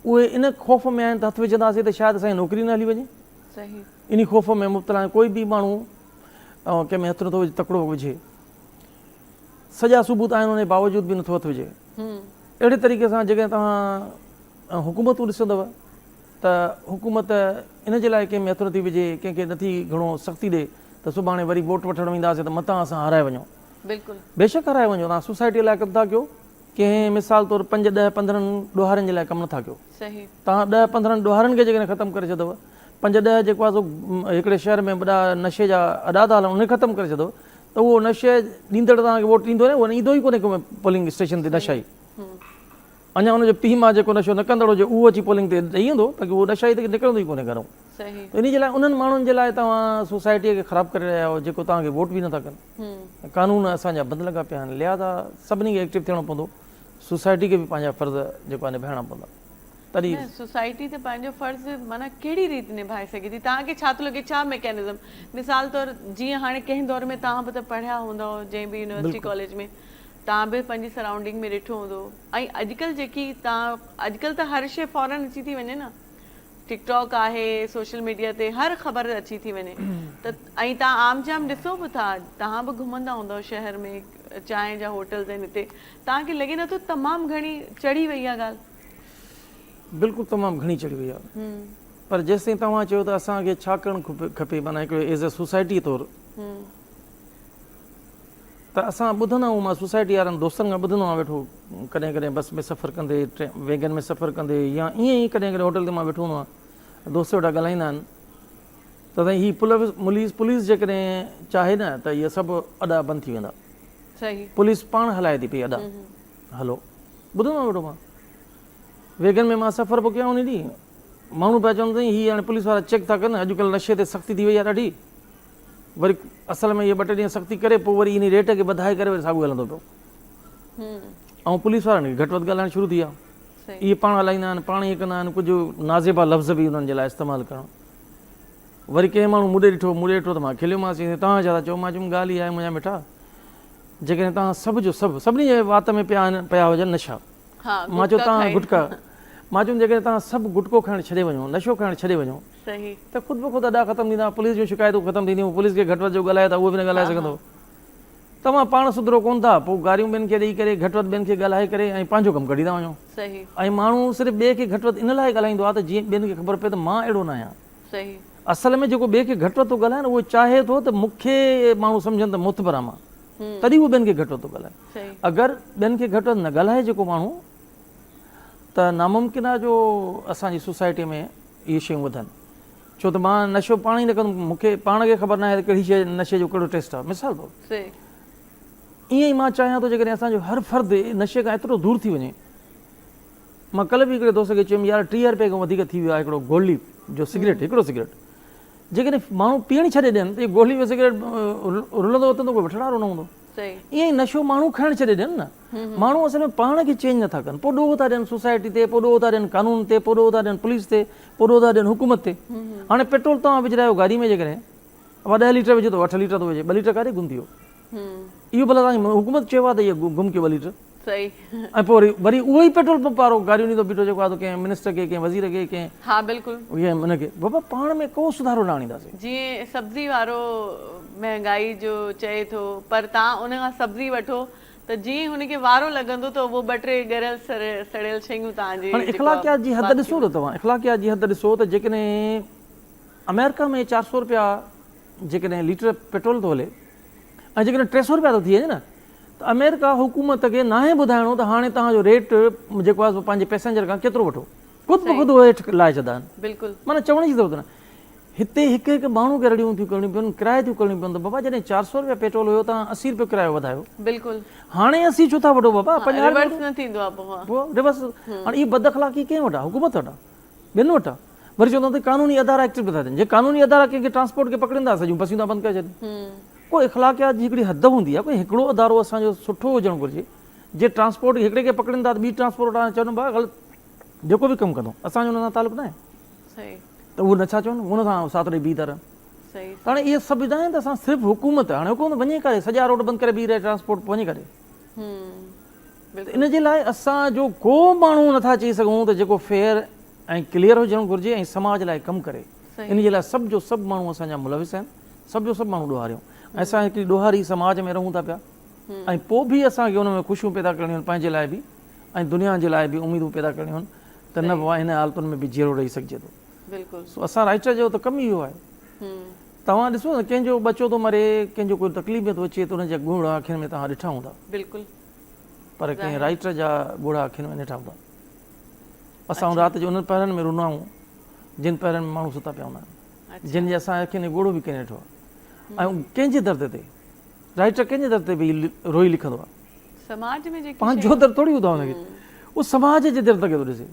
اهي ان خوف ۾ آهن ته هٿ وجهنداسين ته شايد اسان جي نوڪري نه هلي وڃي. صحيح. انهي خوف ۾ مبتلا آهن ڪوئي به ماڻهو ڪنهن ۾ هٿ نٿو وجهي تڪڙو وجهي سڄا ثبوت آهن ان جي باوجود به نٿو هٿ وجهي اهڙي طريقي سان جيڪڏهن توهان حڪومتون ڏسندو ته حڪومت ان جي لاء ڪنهن ۾ هٿ نٿي وجهي ڪنهن کي نٿي گهڻو سختي ڏي ته سڀاڻي وري ووٽ وٺڻ وينداسين ته متان اسان هارائي وڃون بلڪل بيشڪ هارائي وڃو توهان سوسائٽي لاء ڪم ٿا ڪيو ڪنهن مثال طور پنج ڏهه پندرهن ڏوهارين جي لاء ڪم نٿا ڪيو توهان ڏهه پندرهن ڏوهارين کي جيڪڏهن ختم ڪري ڇڏيو پنج ڏهه جيڪو آهي سو هڪڙي شهر ۾ وڏا نشي جا اڏا ٿا هلن انهن کي ختم ڪري ڇڏيو ته اهو نشي ڏيندڙ توهان کي ووٽ ڏيندو نه اهو ايندو ئي ڪونهي ڪو پولنگ اسٽيشن تي نشائي اڃا ان جو پيء ماء جيڪو نشو نه ڪندڙ هجي اهو اچي پولنگ تي ڏئي ايندو باقي اهو نشائي ته نڪرندو ئي ڪونهي گهرئون ته انهي جي لاء انهن ماڻهن جي لاء توهان سوسائٽيء کي خراب ڪري رهيا آهيو جيڪو توهان کي ووٽ به نٿا ڪن قانون اسان جا بند لڳا پيا آهن لهذا سڀني کي ايڪٽو ٿيڻو پوندو سوسائٽي کي به پنهنجا فرض جيڪو آهي نڀائڻا پوندا تڏهن نه سوسائٽي ته پنهنجو فرض معنيٰ ڪهڙي ريت نڀائي سگهي ٿي توهان کي ڇا ٿو لڳي ڇا ميڪينزم مثال طور جيئن هاڻي ڪنهن دور ۾ توهان به ته پڙهيا هوندؤ جنهن به يونيورسٽي ڪاليج ۾ توهان به پنهنجي سرائونڊنگ ۾ ڏٺو هوندو ۽ اڄڪلهه جيڪي توهان اڄڪلهه ته هر شيء فورن اچي ٿي وڃي نه ٽڪ ٽاڪ آهي سوشل ميڊيا تي هر خبر اچي ٿي وڃي ته ۽ توهان عام جام ڏسو به ٿا توهان به گهمندا هوندؤ شهر ۾ چانهه جا هوٽلز آهن هتي توهان کي لڳي نٿو تمام گهڻي چڙهي وئي آهي ڳالهه. بلڪل تمام گهڻي چڙهي وئي آهي پر جيستائين توهان چيو ته اسان کي ڇا ڪرڻ کپي معنيٰ هڪڙو ايز اي سوسائٽي طور ته اسان ٻڌندا آهيون مان سوسائٽي وارن دوستن کان ٻڌندو آهيان ويٺو ڪڏهن ڪڏهن بس ۾ سفر ڪندي ويگن ۾ سفر ڪندي يا ائين ئي ڪڏهن ڪڏهن هوٽل تي مان ويٺو هوندو آهيان دوست ويٺا ڳالهائيندا آهن ته سائين هي پوليس پوليس جيڪڏهن چاهي نه ته اهي سڀ اڏا بند ٿي ويندا پوليس پاڻ هلائي ٿي پئي اڏا هلو ٻڌندو آهيان ويٺو مان ويگن ۾ مان سفر به ڪيان ان ڏينهن ماڻهو پيا چون سائين هي هاڻي پوليس وارا چيڪ ٿا ڪن اڄڪلهه نشي تي سختي ٿي وئي آهي ڏاڍي وري اصل ۾ اهي ٻه ٽي ڏينهن سختي ڪري پوء وري انهي ريٽ کي وڌائي ڪري وري ساڳيو هلندو پيو ۽ پوليس وارن کي گهٽ وڌ ڳالهائڻ شروع ٿي ويا اهي پاڻ هلائيندا آهن پاڻ ائين ڪندا آهن ڪجهه نازيبا لفظ به انهن جي لاء استعمال ڪرڻ وري ڪنهن ماڻهو مون ڏي ڏٺو مون ڏي ڏٺو ته مان کليومانس چيائين توهان ڇا ٿا چئو مان چيم ڳالهه اها آهي منهنجا مٺا جيڪڏهن توهان سڀ جو سڀ سڀني جي وات ۾ پيا آهن پيا هجن نشا مان چيو توهان گٽڪا مان چيم جيڪڏهن توهان سڀ گٽڪو کائڻ ڇڏي وڃو نشو کائڻ ڇڏي وڃو ته خود بخود اڏا ختم ٿيندا پوليس جون شڪايتون ختم ٿينديون پوليس کي گهٽ وڌ جو ڳالهايو ته اهو به نه ڳالهائي سگهندو توهان پاڻ سڌرو ڪونه ٿا پوء گاريون ٻين کي ڏئي ڪري گهٽ وڌ ٻين کي ڳالهائي ڪري ۽ پنهنجو ڪم ڪڍي ٿا وڃو ۽ ماڻهو صرف ٻئي کي گهٽ وڌ ان لاء ڳالهائيندو آهي ته جيئن ٻين کي خبر پئي ته مان اهڙو نه آهيان اصل ۾ جيڪو ٻئي کي گهٽ وڌ ٿو ڳالهائي نه اهو چاهي ٿو ته مون کي ماڻهو سمجهن ته معتبر آهيان مان. تڏهن هو ٻين کي گهٽ وڌ ٿو ڳالهائي. اگر ٻين کي گهٽ وڌ نه ڳالهائي جيڪو ماڻهو ته ناممڪن آهي جو اسان جي سوسائٽي ۾ اهي شيون وڌن. ڇو ته مان نشو پاڻ ئي نه ڪندم، مون کي پاڻ کي خبر ناهي ته ڪهڙي شيء نشي جو ڪهڙو ٽيسٽ آهي. مثال طور ائين ئي مان چاهيان ٿو جيڪڏهن اسان جو هر فرد نشي کان ايترو دور ٿي وڃي. مان ڪلهه به هڪڙي دوست کي چيم يار 30 رپئي کان وڌيڪ ٿي ويو آهي هڪڙو گولڊ ليف جو سگريٽ، هڪڙو سگريٽ جيڪڏهن ماڻهو پيئڻ ئي ڇڏي ڏين ته اهو گولڊ ليف جو سگريٽ رلندو وتندو ڪوئي وٺڻ وارو نه هوندو. ائين ئي نشو ماڻهو کڻڻ ڇڏي ڏين نه، ماڻهو اصل ۾ پاڻ کي چينج نٿا ڪن، پوء ڏوهه ٿا ڏين سوسائٽي تي، پوء ڏوهه ٿا ڏين قانون تي، پوء ڏوهه ٿا ڏين پوليس تي، پوء ڏوهه ٿا ڏين حڪومت تي. هاڻي پيٽرول توهان وجهرايو گاڏي ۾ جيڪڏهن اها 10 ليٽر وجهو ته 8 ليٽر ٿو وجهي، 2 ليٽر ڪاڏي گم ٿي ويو؟ اهو ڀلا توهان کي حڪومت چيو آهي ته اهو گم ڪيو 2 ليٽر؟ ۽ پوء وري وري اهو ئي پيٽرول پمپ وارو گاريون ڏيندو بيٺو جيڪو آهي سو ڪنهن منسٽر کي ڪنهن وزير کي ڪنهن ها بلڪل ڪنهن ان کي بابا پاڻ ۾ ڪو سڌارو نه آڻينداسين. جيئن سبزي وارو مهنگائي جو چئي ٿو پر توهان ان کان سبزي وٺو ته جيئن هن کي وارو لڳندو ته اهو ٻه ٽي ڳريل سڙيل شيون توهان جي هاڻي جيڪو آهي اخلاقيات جي حد بات ٿي ڏسو ته وڃي. توهان اخلاقيات جي حد ڏسو ته جيڪڏهن آمريڪا ۾ 400 رپيا جيڪڏهن ليٽر پيٽرول ٿو هلي ۽ جيڪڏهن 300 رپيا ٿو ٿي وڃي نه ته آمريڪا حڪومت کي ناهي ٻڌائڻو ته هاڻي توهان جو ريٽ جيڪو آهي سو پنهنجي پئسينجر کان ڪيترو وٺو خود بخود اهو هيٺ لاهي ڇڏندا آهن بلڪل معنيٰ چوڻ جي ضرورت نه هتي هڪ هڪ ماڻهو کي رڙيون ٿيون ڪرڻيون پون ڪرايا ٿيون ڪرڻيون پون ته بابا جڏهن 400 رپيا پيٽرول هيو توهان 80 رپيو ڪرايو وڌايو بلڪل هاڻي 80 ڇو ٿا وٺو بابا 50 ريورس نه ٿيندو آهي پوء پوء ريورس هاڻي اهي بد اخلاقي ڪنهن وٽ آهي حڪومت وٽ آهي ٻين وٽ آهي وري چوندا ته قانوني ادارا ايڪٽو نٿا ٿين جي قانوني ادارا ڪنهن کي ٽرانسپورٽ کي پڪڙين ٿا سڄيون بسيون ٿا بند ڪري ڇڏين ڪو اخلاقيات جي هڪڙي حد هوندي آهي ڪو هڪڙو ادارو اسان جو سٺو هجڻ گهرجي جي ٽرانسپورٽ هڪڙي کي پڪڙين ٿا ته ٻي ٽرانسپورٽ وارا چون ڀاء غلط جيڪو به ڪم ڪندو اسان جو ان سان تعلق ناهي ته اهو نٿا چون ان سان ساٿ ڏئي بيهي ٿا رهن ته هاڻي اهي سڀ ناهن ته اسان صرف حڪومت هاڻي حڪومت وڃي ڪاڏي سڄا روڊ بند ڪري بيهي رهي ٽرانسپورٽ وڃي ڪاڏي ته ان جي لاء اسان جو ڪو ماڻهو نٿا چئي سگهون ته جيڪو فيئر ۽ ڪليئر هجڻ گهرجي ۽ سماج لاء ڪم ڪري ان جي لاء سڀ جو سڀ ماڻهو اسان جا ملوث آهن سڀ جو سڀ ماڻهو ڏوهاريون ۽ اسان هڪڙي ڏوهاري سماج ۾ رهون ٿا پيا ۽ پوء به اسان کي ان ۾ خوشيون پيدا ڪرڻيون آهن پنهنجي لاء به ۽ دنيا جي لاء به اميدون پيدا ڪرڻيون آهن ته نه بابا هن حالتن ۾ به جيئرو رهي سگهجي ٿو. سو اسان رائٽر جو ته ڪم ئي اهو آهي. توهان ڏسو نه ڪنهن جو ٻچو ٿو مري ڪنهن جو ڪوئي تڪليف ۾ ٿو اچي ته ان جا ڳوڙها اکين ۾ توهان ڏٺا هوندا. پر ڪنهن رائٽر جا ڳوڙها اکين ۾ نه ڏٺا هوندا. اسان رات جو انهن پهرن ۾ رنا آهيون جن پهرن ۾ ماڻهو ستا پيا هوندا آهن. جن جي اسان اکين ۾ ڳوڙهو به ڪنهن ڏٺو آهي ۽ ڪنهن جي درد تي رائٽر ڪنهن جي درد تي ويهي روئي لکندو آهي. سماج ۾ جيڪي پنهنجو درد ٿوري هوندو آهي هن کي اهو سماج جي درد کي ٿو ڏسي.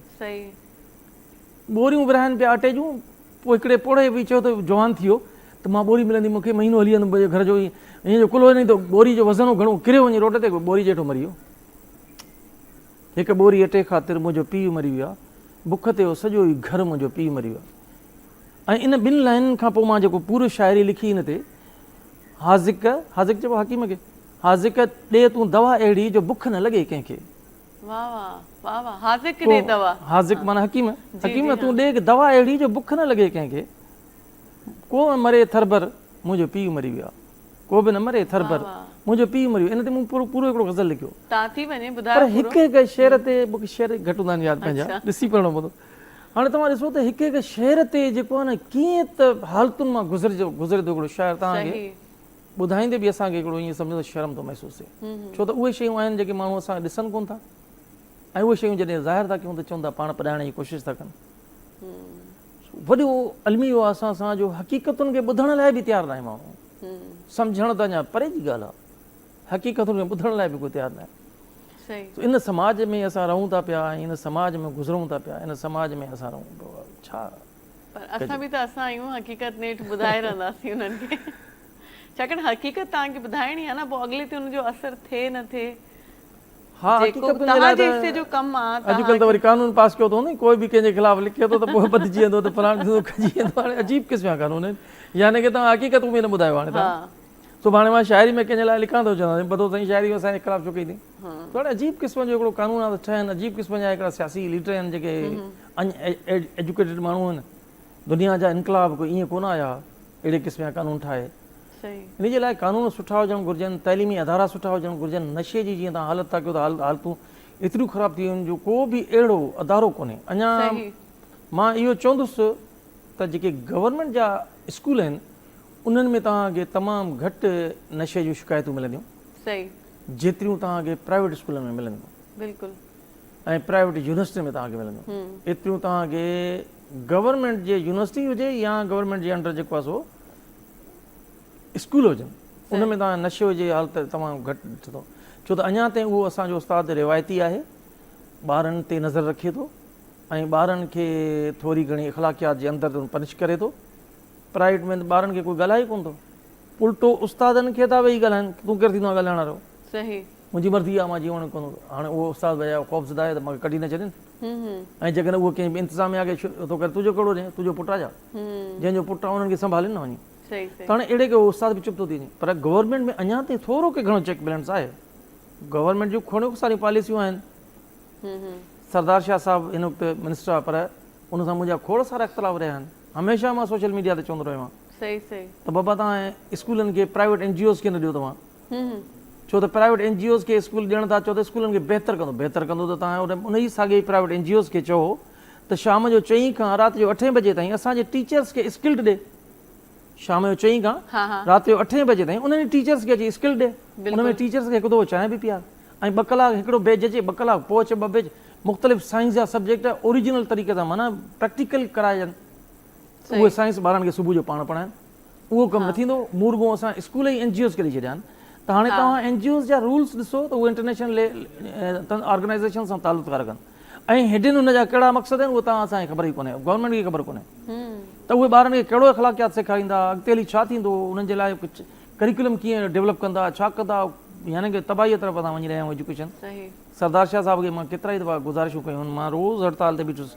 ٻوريون ورهائن پيا اٽي جون پوء هڪڙي پوڙهي به چيو ته جوان ٿي ويو ته مان ٻوري ملندي مون کي مهينو هلي ويندو گهر جو ائين جو ڪلهو ڏنائين ته ٻوري جو وزن گهڻو ڪريو وڃي روڊ تي ٻوري جيٺو مري ويو. هڪ ٻوري اٽي خاطر منهنجو پيء مري ويو آهي بک تي هو سڄو ئي گهر منهنجو پيء مري ويو آهي. ۽ ان ٻن لائنن کان پوء مان جيڪو پورو شاعري لکي ان تي حاذق، حاذق چئبو حڪيم کي، حاذق ڏي تون دوا اهڙي جو بک نه لڳي ڪنهن کي. واه واه واه واه حاذق ڏي دوا. حاذق معنيٰ حڪيم، حڪيم تون ڏي دوا اهڙي جو بک نه لڳي ڪنهن کي. ڪو نه مري ٿربر منهنجو پيء مري ويو آ. ڪو به نه مري ٿربر منهنجو پيء مري ويو. ان تي مون پورو پورو هڪڙو غزل لکيو. تان ٿي وڃي ٻڌايو پر هڪ هڪ شعر تي مون کي شعر گهٽ هوندا آهن ياد پنهنجا ڏسي پڙهڻو پوندو. هاڻي توهان ڏسو ته هڪ هڪ شعر تي جيڪو آهي نه ڪيئن ته حالتن مان گذرجي گذري ٿو هڪڙو شاعر توهان کي ٻڌائيندي به اسان کي هڪڙو ائين سمجهو ته شرم ٿو محسوس ٿئي ڇو ته اهي شيون آهن جيڪي ماڻهو اسان کي ڏسن ڪونه ٿا ۽ اهي شيون جڏهن ظاهر ٿا ڪيون ته چون ٿا پاڻ پڏائڻ جي ڪوشش ٿا ڪن. وڏو الميو آهي اسان سان جو حقيقتن کي ٻڌڻ لاء به تيار ناهي ماڻهو سمجهڻ ته اڃا پري جي ڳالهه آهي حقيقتن کي ٻڌڻ لاء به ڪو تيار ناهي. ان سماج ۾ اسان رهون ٿا پيا ۽ ان سماج ۾ گذرون ٿا پيا ان سماج ۾ اسان رهون پيا ڇا پر اسان به ته اسان آهيون حقيقت نيٺ ٻڌائي رهنداسين انهن کي ڇاڪاڻ حقيقت توهان کي ٻڌائڻي آهي نه پوء اڳلي تي ان جو اثر ٿئي نه ٿئي ها حقيقتن جي لاء ته اڄڪلهه ته وري قانون پاس ڪيو اٿئون نه ڪوئي به ڪنهن جي خلاف لکي ٿو ته پوء ٻڌجي ويندو ته فلاڻو ٿيندو کڄي ويندو هاڻي عجيب قسم جا قانون آهن يعني ڪي توهان حقيقتون به نه ٻڌايو هاڻي توهان سڀاڻي مان شاعري ۾ ڪنهن جي لاء لکان ٿو چوان ٻڌو سائين شاعري اسان جي خلاف ڇو ڪئي اٿئي ته هاڻي عجيب قسم جو هڪڙو قانون آهي ته ٺهن عجيب قسم جا هڪڙا سياسي ليڊر آهن جيڪي ان ايجوڪيٽيڊ ماڻهو آهن دنيا جا انقلاب ڪو ائين ڪونه آيا اهڙي قسم جا قانون ٺاهي ان جي لاء قانون سٺا هجڻ گهرجن تعليمي ادارا سٺا هجڻ گهرجن نشي جي جيئن تان حالت ٿا ڪيو ته حالتون ايتريون خراب ٿي ويون جو ڪو به اهڙو ادارو ڪونهي اڃا مان اهو چوندس ته جيڪي گورنمينٽ جا اسڪول آهن انهن ۾ توهان کي تمام گهٽ نشي جون شڪايتون ملنديون. صحيح. جيتريون توهان کي پرائيويٽ اسڪولن ۾ ملنديون. بلڪل. ۽ پرائيويٽ يونيورسٽين ۾ توهان کي ملنديون ايتريون توهان کي گورنمينٽ جي يونيورسٽي هجي يا گورنمينٽ جي انڊر جيڪو آهي سو اسڪول هجن ان ۾ توهان نشي جي حالت تمام گهٽ ڏسندو ڇو ته اڃا تائين اهو اسان جو استاد روايتي آهي ٻارن تي نظر رکي ٿو ۽ ٻارن کي ٿوري گهڻي اخلاقيات جي اندر پنش ڪري ٿو پرائيويٽ ۾ ٻارن کي ڪوئي ڳالهائي ڪونه ٿو الٽو استادن کي ٿا ويهي ڳالهائن تون ڪير ٿيندو آهين ڳالهائڻ وارو صحيح منهنجي مرضي آهي مان جيئن وڻي ڪندو هاڻي اهو استاد ڀيا خوفزده آهي ته مونکي ڪڍي نه ڇڏين ۽ جيڪڏهن اهو ڪنهن به انتظاميا کي ٿو ڪري تنهنجو ڪهڙو ڏي تنهنجو پٽ آهي ڇا جنهن جو پٽ آهي انهن کي سنڀالين نه وڃي ته هاڻي اهڙي کي استاد به چپ ٿو ٿي وڃي پر گورنمينٽ ۾ اڃا تائين ٿورو ڪي گهڻو چيڪ بيلنس آهي گورنمينٽ جون کوڙ ساريون پاليسيون آهن سردار شاهه صاحب هن وقت منسٽر آهي پر ان سان منهنجا کوڙ سارا اختلاف رهيا آهن هميشه مان سوشل ميڊيا تي چوندو رهيو آهيان ته بابا توهان اسڪولن کي پرائيويٽ اين جي اوز کي نه ڏيو توهان ڇو ته پرائيويٽ اين جي اوز کي اسڪول ڏيڻ ٿا چئو ته اسڪولن کي بهتر ڪندو بهتر ڪندو ته توهان ان ئي ساڳئي پرائيويٽ اين جي اوز کي چئو ته شام جو چئين کان رات جو اٺين بجي تائين اسان جي ٽيچرس کي اسڪلڊ ڏي شام جو چئين کان رات جو اٺين بجي تائين انهن ٽيچرس کي اچي اسڪلڊ ڏي ان ۾ ٽيچرس کي هڪ دفعو چانهه به پيار ۽ ٻه ڪلاڪ هڪڙو بيچ اچي ٻه ڪلاڪ پوء اچي ٻه بيچ مختلف سائنس جا سبجيڪٽ اوريجنل طريقي سان معنيٰ پريڪٽيڪل ڪرائجن اهي سائنس ٻارن کي صبح جو پاڻ پڙهائن اهو ڪم نه ٿيندو مون رڳو اسان اسڪول ئي اين جي اوز کي ڏئي ڇڏيا آهن ته هاڻي توهان اين جي اوز جا رولس ڏسو ته اهي انٽرنيشنل آرگنائيزيشن سان تعلق ٿا رکن ۽ هيڊن ان جا ڪهڙا مقصد آهن اهو توهان اسان کي خبر ئي ڪونهي گورنمينٽ کي خبر ڪونهي ته اهي ٻارن کي ڪهڙو اخلاقيات سيکاريندا اڳتي هلي ڇا ٿيندو انهن جي لاء ڪريڪولم ڪيئن ڊيولپ ڪندا ڇا ڪندا يعني ڪي تباهي طرف اسان وڃي رهيا آهيون ايجوڪيشن سردار شاهه صاحب کي مان ڪيترا ئي دفعا گذارشون ڪيون آهن مان روز هڙتال تي بيٺس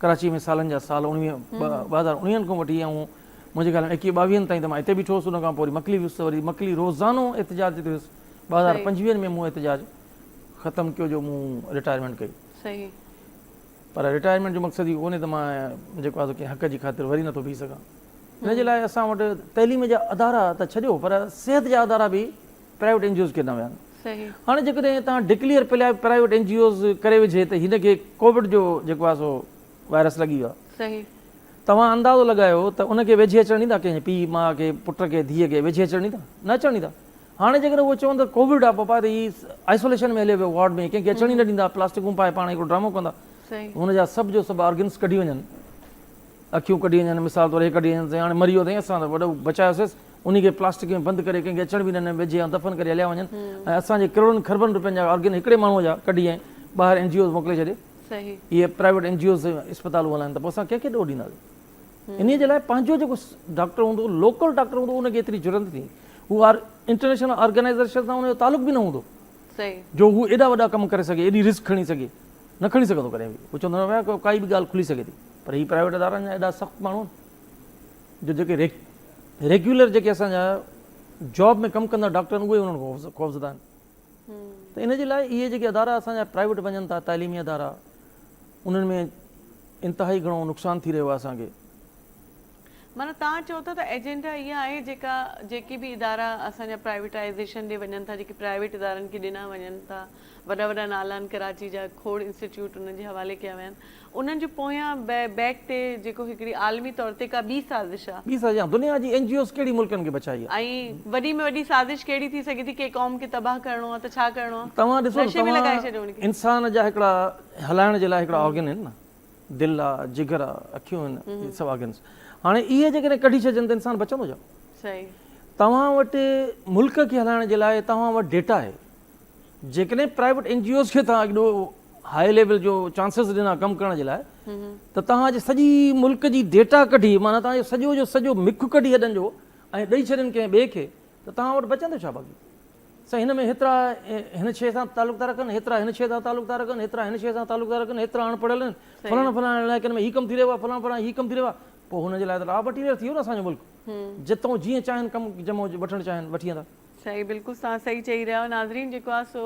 ڪراچي ۾ سالن جا سال اڻويهه 2019 کان وٺي آئون منهنجي خيال ۾ ايڪيهه ٻاويهن تائين ته مان اتي بيٺو هوس ان کان پوء وري مڪلي ويس ته وري مڪلي روزانو احتجاج تي هيس 2025 ۾ مون احتجاج ختم ڪيو جو مون رٽائرمينٽ ڪئي صحيح پر رٽائرمينٽ جو مقصد اهو ڪونهي ته مان جيڪو آهي سو ڪنهن حق جي خاطر وري نٿو بيهي سگهان ان جي لاء اسان وٽ تعليم جا ادارا ته ڇڏيو پر صحت جا ادارا به پرائيويٽ اين جي اوز کي ڏنا ويا آهن هاڻي جيڪڏهن توهان declare private N G Os ڪري وجهي ته هن کي ڪووڊ جو جيڪو آهي سو وائرس لڳي ويو آهي توهان اندازو لڳايو ته ان کي ويجهي اچڻ ڏيندا ڪنهن پيء ماء کي پٽ کي ڌيء کي ويجهي اچڻ ڏيندا نه اچڻ ڏيندا هاڻي جيڪڏهن اهو چون ته ڪووڊ آهي بابا ته هي آئسوليشن ۾ هليو ويو وارڊ ۾ ڪنهن کي اچڻ ئي نه ڏيندا پلاسٽڪون پائي پاڻ هڪڙو ڊرامو ڪندا هن جا سڀ جو سڀ آرگنس ڪڍي وڃن اکيون ڪڍي وڃن مثال طور هي ڪڍي وڃن هاڻي مري ويو اٿئي اسان ته وڏو بچايوسيس انهي کي پلاسٽڪ ۾ بند ڪري ڪنهن کي اچڻ به نه ڏين ويجهي ۽ دفن ڪري هليا وڃن ۽ اسان جي ڪروڙن کربن روپين جا آرگن هڪڙي ماڻهوء جا ڪڍي ۽ ٻاهر اين جي اوز موڪلي ڇڏي اهي پرائيويٽ اين جي اوز اسپتالون هلائن ته پوء اسان ڪنهن کي ڏوهه ڏينداسين انهي جي لاء پنهنجو جيڪو ڊاڪٽر هوندو لوڪل ڊاڪٽر هوندو ان کي ايتري جرئت نه ٿيندي هو انٽرنيشنل آرگنائيزيشن سان ان جو تعلق به نه هوندو جو هو ايڏا وڏا ڪم ڪري سگهي ايڏي رسڪ کڻي سگهي نه کڻي سگهندو ڪڏهن به هو چوندو نه ڪائي به ڳالهه کلي سگهي ٿي پر هي پرائيويٽ ادارن جا ايڏا سخت ماڻهو آهن جو جيڪي ريگيولر جيڪي اسان جا جاب ۾ ڪم ڪندا ڊاڪٽر آهن اهي انهن کان خوفزده آهن ته ان جي لاء اهي جيڪي ادارا اسان جا پرائيويٽ وڃن ٿا تعليمي ادارا انهن ۾ انتهائي گهڻو نقصان ٿي رهيو آهي اسان کي. معنيٰ توهان چئو ٿا ته ايجنڊا اها آهي جيڪا جيڪي به ادارا اسان جا پرائيويٽائيزيشن ڏي وڃن ٿا جيڪي پرائيويٽ ادارن کي ڏنا وڃن ٿا وڏا وڏا نالا آهن ڪراچي جا کوڙ انسٽيٽيوٽ انهن جي حوالي ڪيا ويا آهن انهن جو پويان بيڪ تي جيڪو هڪڙي عالمي طور تي ڪا ٻي سازش آ. ٻي سازش آ دنيا جي اين جي اوز ڪهڙي ملڪن کي بچائي آ. ۽ وڏي ۾ وڏي سازش ڪهڙي ٿي سگهي ٿي ڪنهن قوم کي تباهه ڪرڻو آ ته ڇا ڪرڻو آ توهان ڏسو نه نشي ۾ لڳائي ڇڏيو ان کي. انسان جا هڪڙا هلائڻ جي لاء هڪڙا آرگن آهن نه دل آ جگر آ اکيون آهن اهي سڀ آرگنس هاڻي اهي جيڪڏهن ڪڍي ڇڏجن ته انسان بچندو ڇا؟ صحيح. توهان وٽ ملڪ کي هلائڻ جي لاء توهان وٽ ڊيٽا آهي جيڪڏهن پرائيويٽ اين جي اوز کي توهان ايڏو هاء ليول جو چانسز ڏنا ڪم ڪرڻ جي لاء ته توهان جي سڄي ملڪ جي ڊيٽا ڪڍي معنيٰ توهان جو سڄو جو سڄو مک ڪڍي هڏن جو ۽ ڏئي ڇڏين ڪنهن ٻئي کي ته توهان وٽ بچندو ڇا باقي سائين هن ۾ هيترا هن شيء سان تعلق ٿا رکن هيترا هن شيء سان تعلق ٿا رکن هيترا هن شيء سان تعلق ٿا رکن هيترا اڻ پڙهيل آهن فلاڻا فلاڻا علائقن ۾ هي ڪم ٿي رهيو آهي فلاڻا فلاڻا هي ڪم ٿي رهيو آهي پوء هن جي لاء ته را مٽيريل ٿي ويو نه اسان جو ملڪ جتون جيئن چاهين ڪم جمعو وٺڻ چاهين وٺي ويندا. صحيح بلڪل توهان صحيح چئي رهيا آهيو ناظرين جيڪو آهي سو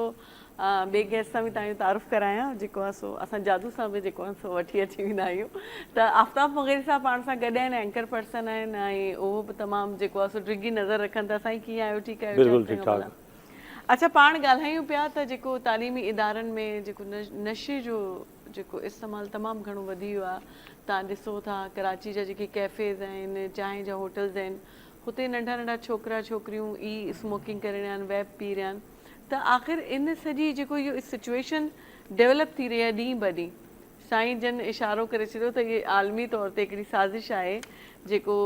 ٻئي گيسٽ سان به توهان جو تعارف ڪرايان جيڪو آهي سو اسان جادو سان به جيڪو آهي سو وٺي اچي ويندا آهيون ته آفتاب مغيري صاحب پاڻ سان گڏ آهن اينڪر پرسن آهن ۽ اهو به تمام جيڪو آهي سو ڊگهي نظر رکن ٿا سائين ڪيئن آهيو ٺيڪ آهيو بلڪل ٺيڪ ٺاڪ. اڇا پاڻ ڳالهايون پيا ته جيڪو تعليمي ادارن ۾ جيڪو نشي جو جيڪو استعمال تمام گهڻو وڌي ويو آهي تان ڏسو ٿا ڪراچي جا جيڪي ڪيفيز آهن چانهه جا هوٽلز آهن هتي ننڍا ننڍا ڇوڪرا ڇوڪريون ئي اسموڪنگ ڪري رهيا آهن ويپ پي رهيا آهن. ته آخر ان سڄي جيڪو اهو سچويشن ڊيولپ ٿي رهي آهي ڏينهن به ڏينهن سائين جن اشارو ڪري ڇڏيو ته اهي عالمي طور تي هڪڙي سازش آهي جيڪو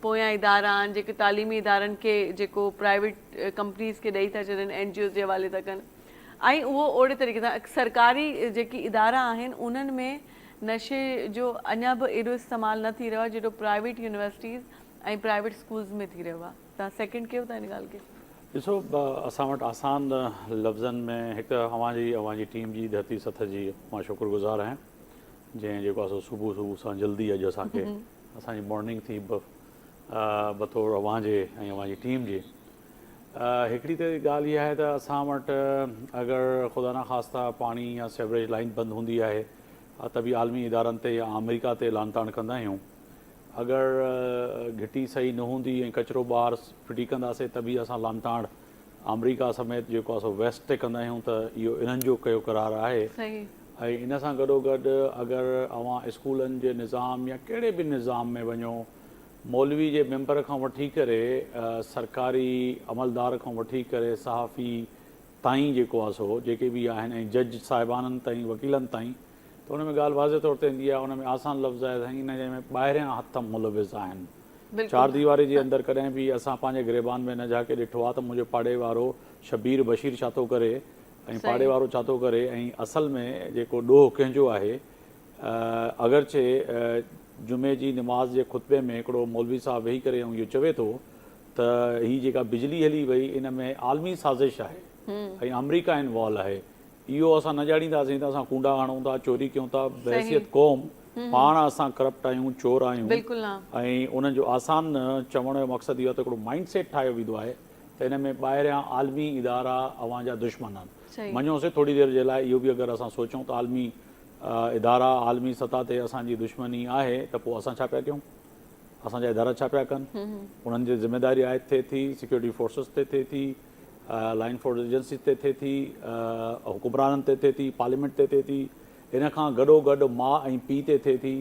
پويان ادارا آهن جيڪي تعليمي ادارن کي جيڪو پرائيويٽ ڪمپنيز کي ڏئي ٿا ڇڏن اين جي اوز جي حوالي ٿا ڪن ۽ اهو اوڙي طريقي سان سرڪاري جيڪي ادارا آهن انهن ۾ نشي جو اڃا به ايڏو استعمال نه ٿي رهيو آهي جيڏو پرائيويٽ يونيورسٽيز ۽ پرائيويٽ اسڪولز ۾ ٿي رهيو آهي تان سيڪنڊ ڪيو ٿا ان ڳالهه کي. ڏسو اسان وٽ آسان لفظن ۾ هڪ ته اوهان جي اوهان جي ٽيم جي ڌرتي سٿ جي مان شڪر گذار آهيان جنهن جيڪو آهي سو صبح صبح سان جلدي اڄ اسان کي اسان جي مارننگ ٿي بطور اوهان جي ۽ اوهان جي ٽيم جي هڪڙي ته ڳالهه اها آهي ته اسان وٽ اگر خدا نخواسته پاڻي يا سيوريج لائين بند هوندي آهي ته به عالمي ادارن تي يا آمريڪا تي لان تاڻ ڪندا آهيون اگر گهٽي صحيح نه هوندي ۽ ڪچرو ٻاهر ڦٽي ڪنداسين ته به اسان لان تاڻ آمريڪا سميت جيڪو آهي سو ويسٽ تي ڪندا آهيون ته اهو انهن جو ڪيو قرار آهي ۽ ان سان گڏو گڏ اگر اوهان اسڪولن جي نظام يا ڪهڙي به نظام ۾ وڃو مولوي جي ميمبر کان وٺي ڪري سرڪاري عملدار کان وٺي ڪري صحافي تائين جيڪو آهي سو جيڪي به آهن ۽ جج صاحبانن تائين وڪيلن تائين ته ان ۾ ڳالهه واضح طور تي ايندي آهي ان ۾ آسان لفظ آهي سائين ان جنهن ۾ ٻاهريان هٿ ملوث آهن چار ديواري جي اندر ڪڏهن به اسان پنهنجي گريبان ۾ نه جهاڪي ڏٺو آهي ته منهنجو پاڙي وارو شبير بشير ڇا ٿو ڪري ۽ پاڙي وارو ڇا ٿو ڪري ۽ اصل ۾ جيڪو ڏوهه ڪنهن جو آهي اگرچه جمعي جي نماز جي خطبي ۾ هڪڙو مولوي صاحب ويهي ڪري ۽ اهو چوي ٿو ته هي جيڪا بجلي هلي وئي ان ۾ عالمي سازش آهي ۽ آمريڪا انوالو آهي اهو اسان نه ڄاڻينداسين ته اسان ڪونڊا هڻون ٿا، چوري ڪيون ٿا، بحيثيت قوم پاڻ اسان ڪرپٽ آهيون، چور آهيون ۽ انهن جو آسان چوڻ جو مقصد اهو آهي ته هڪڙو مائنڊ سيٽ ٺاهيو ويندو آهي ته ان ۾ ٻاهريان عالمي ادارا اوهان جا دشمن آهن. مڃيوسين ٿوري دير جي لاء اهو به اگر اسان سوچون ته عالمي ادارا عالمي سطح تي اسان جي دشمني آهي ته پوء اسان ڇا پيا ڪيون؟ اسان جا ادارا ڇا پيا ڪن؟ انهن جي ذميداري عائد ٿئي ٿي، سيڪيورٽي فورسز تي ٿئي ٿي، لائن فورس ايجنسيز تي ٿئي ٿي، حڪمرانن تي ٿئي ٿي، پارليامينٽ تي ٿئي ٿي، ان کان گڏو گڏ ماء ۽ پيء تي ٿئي ٿي.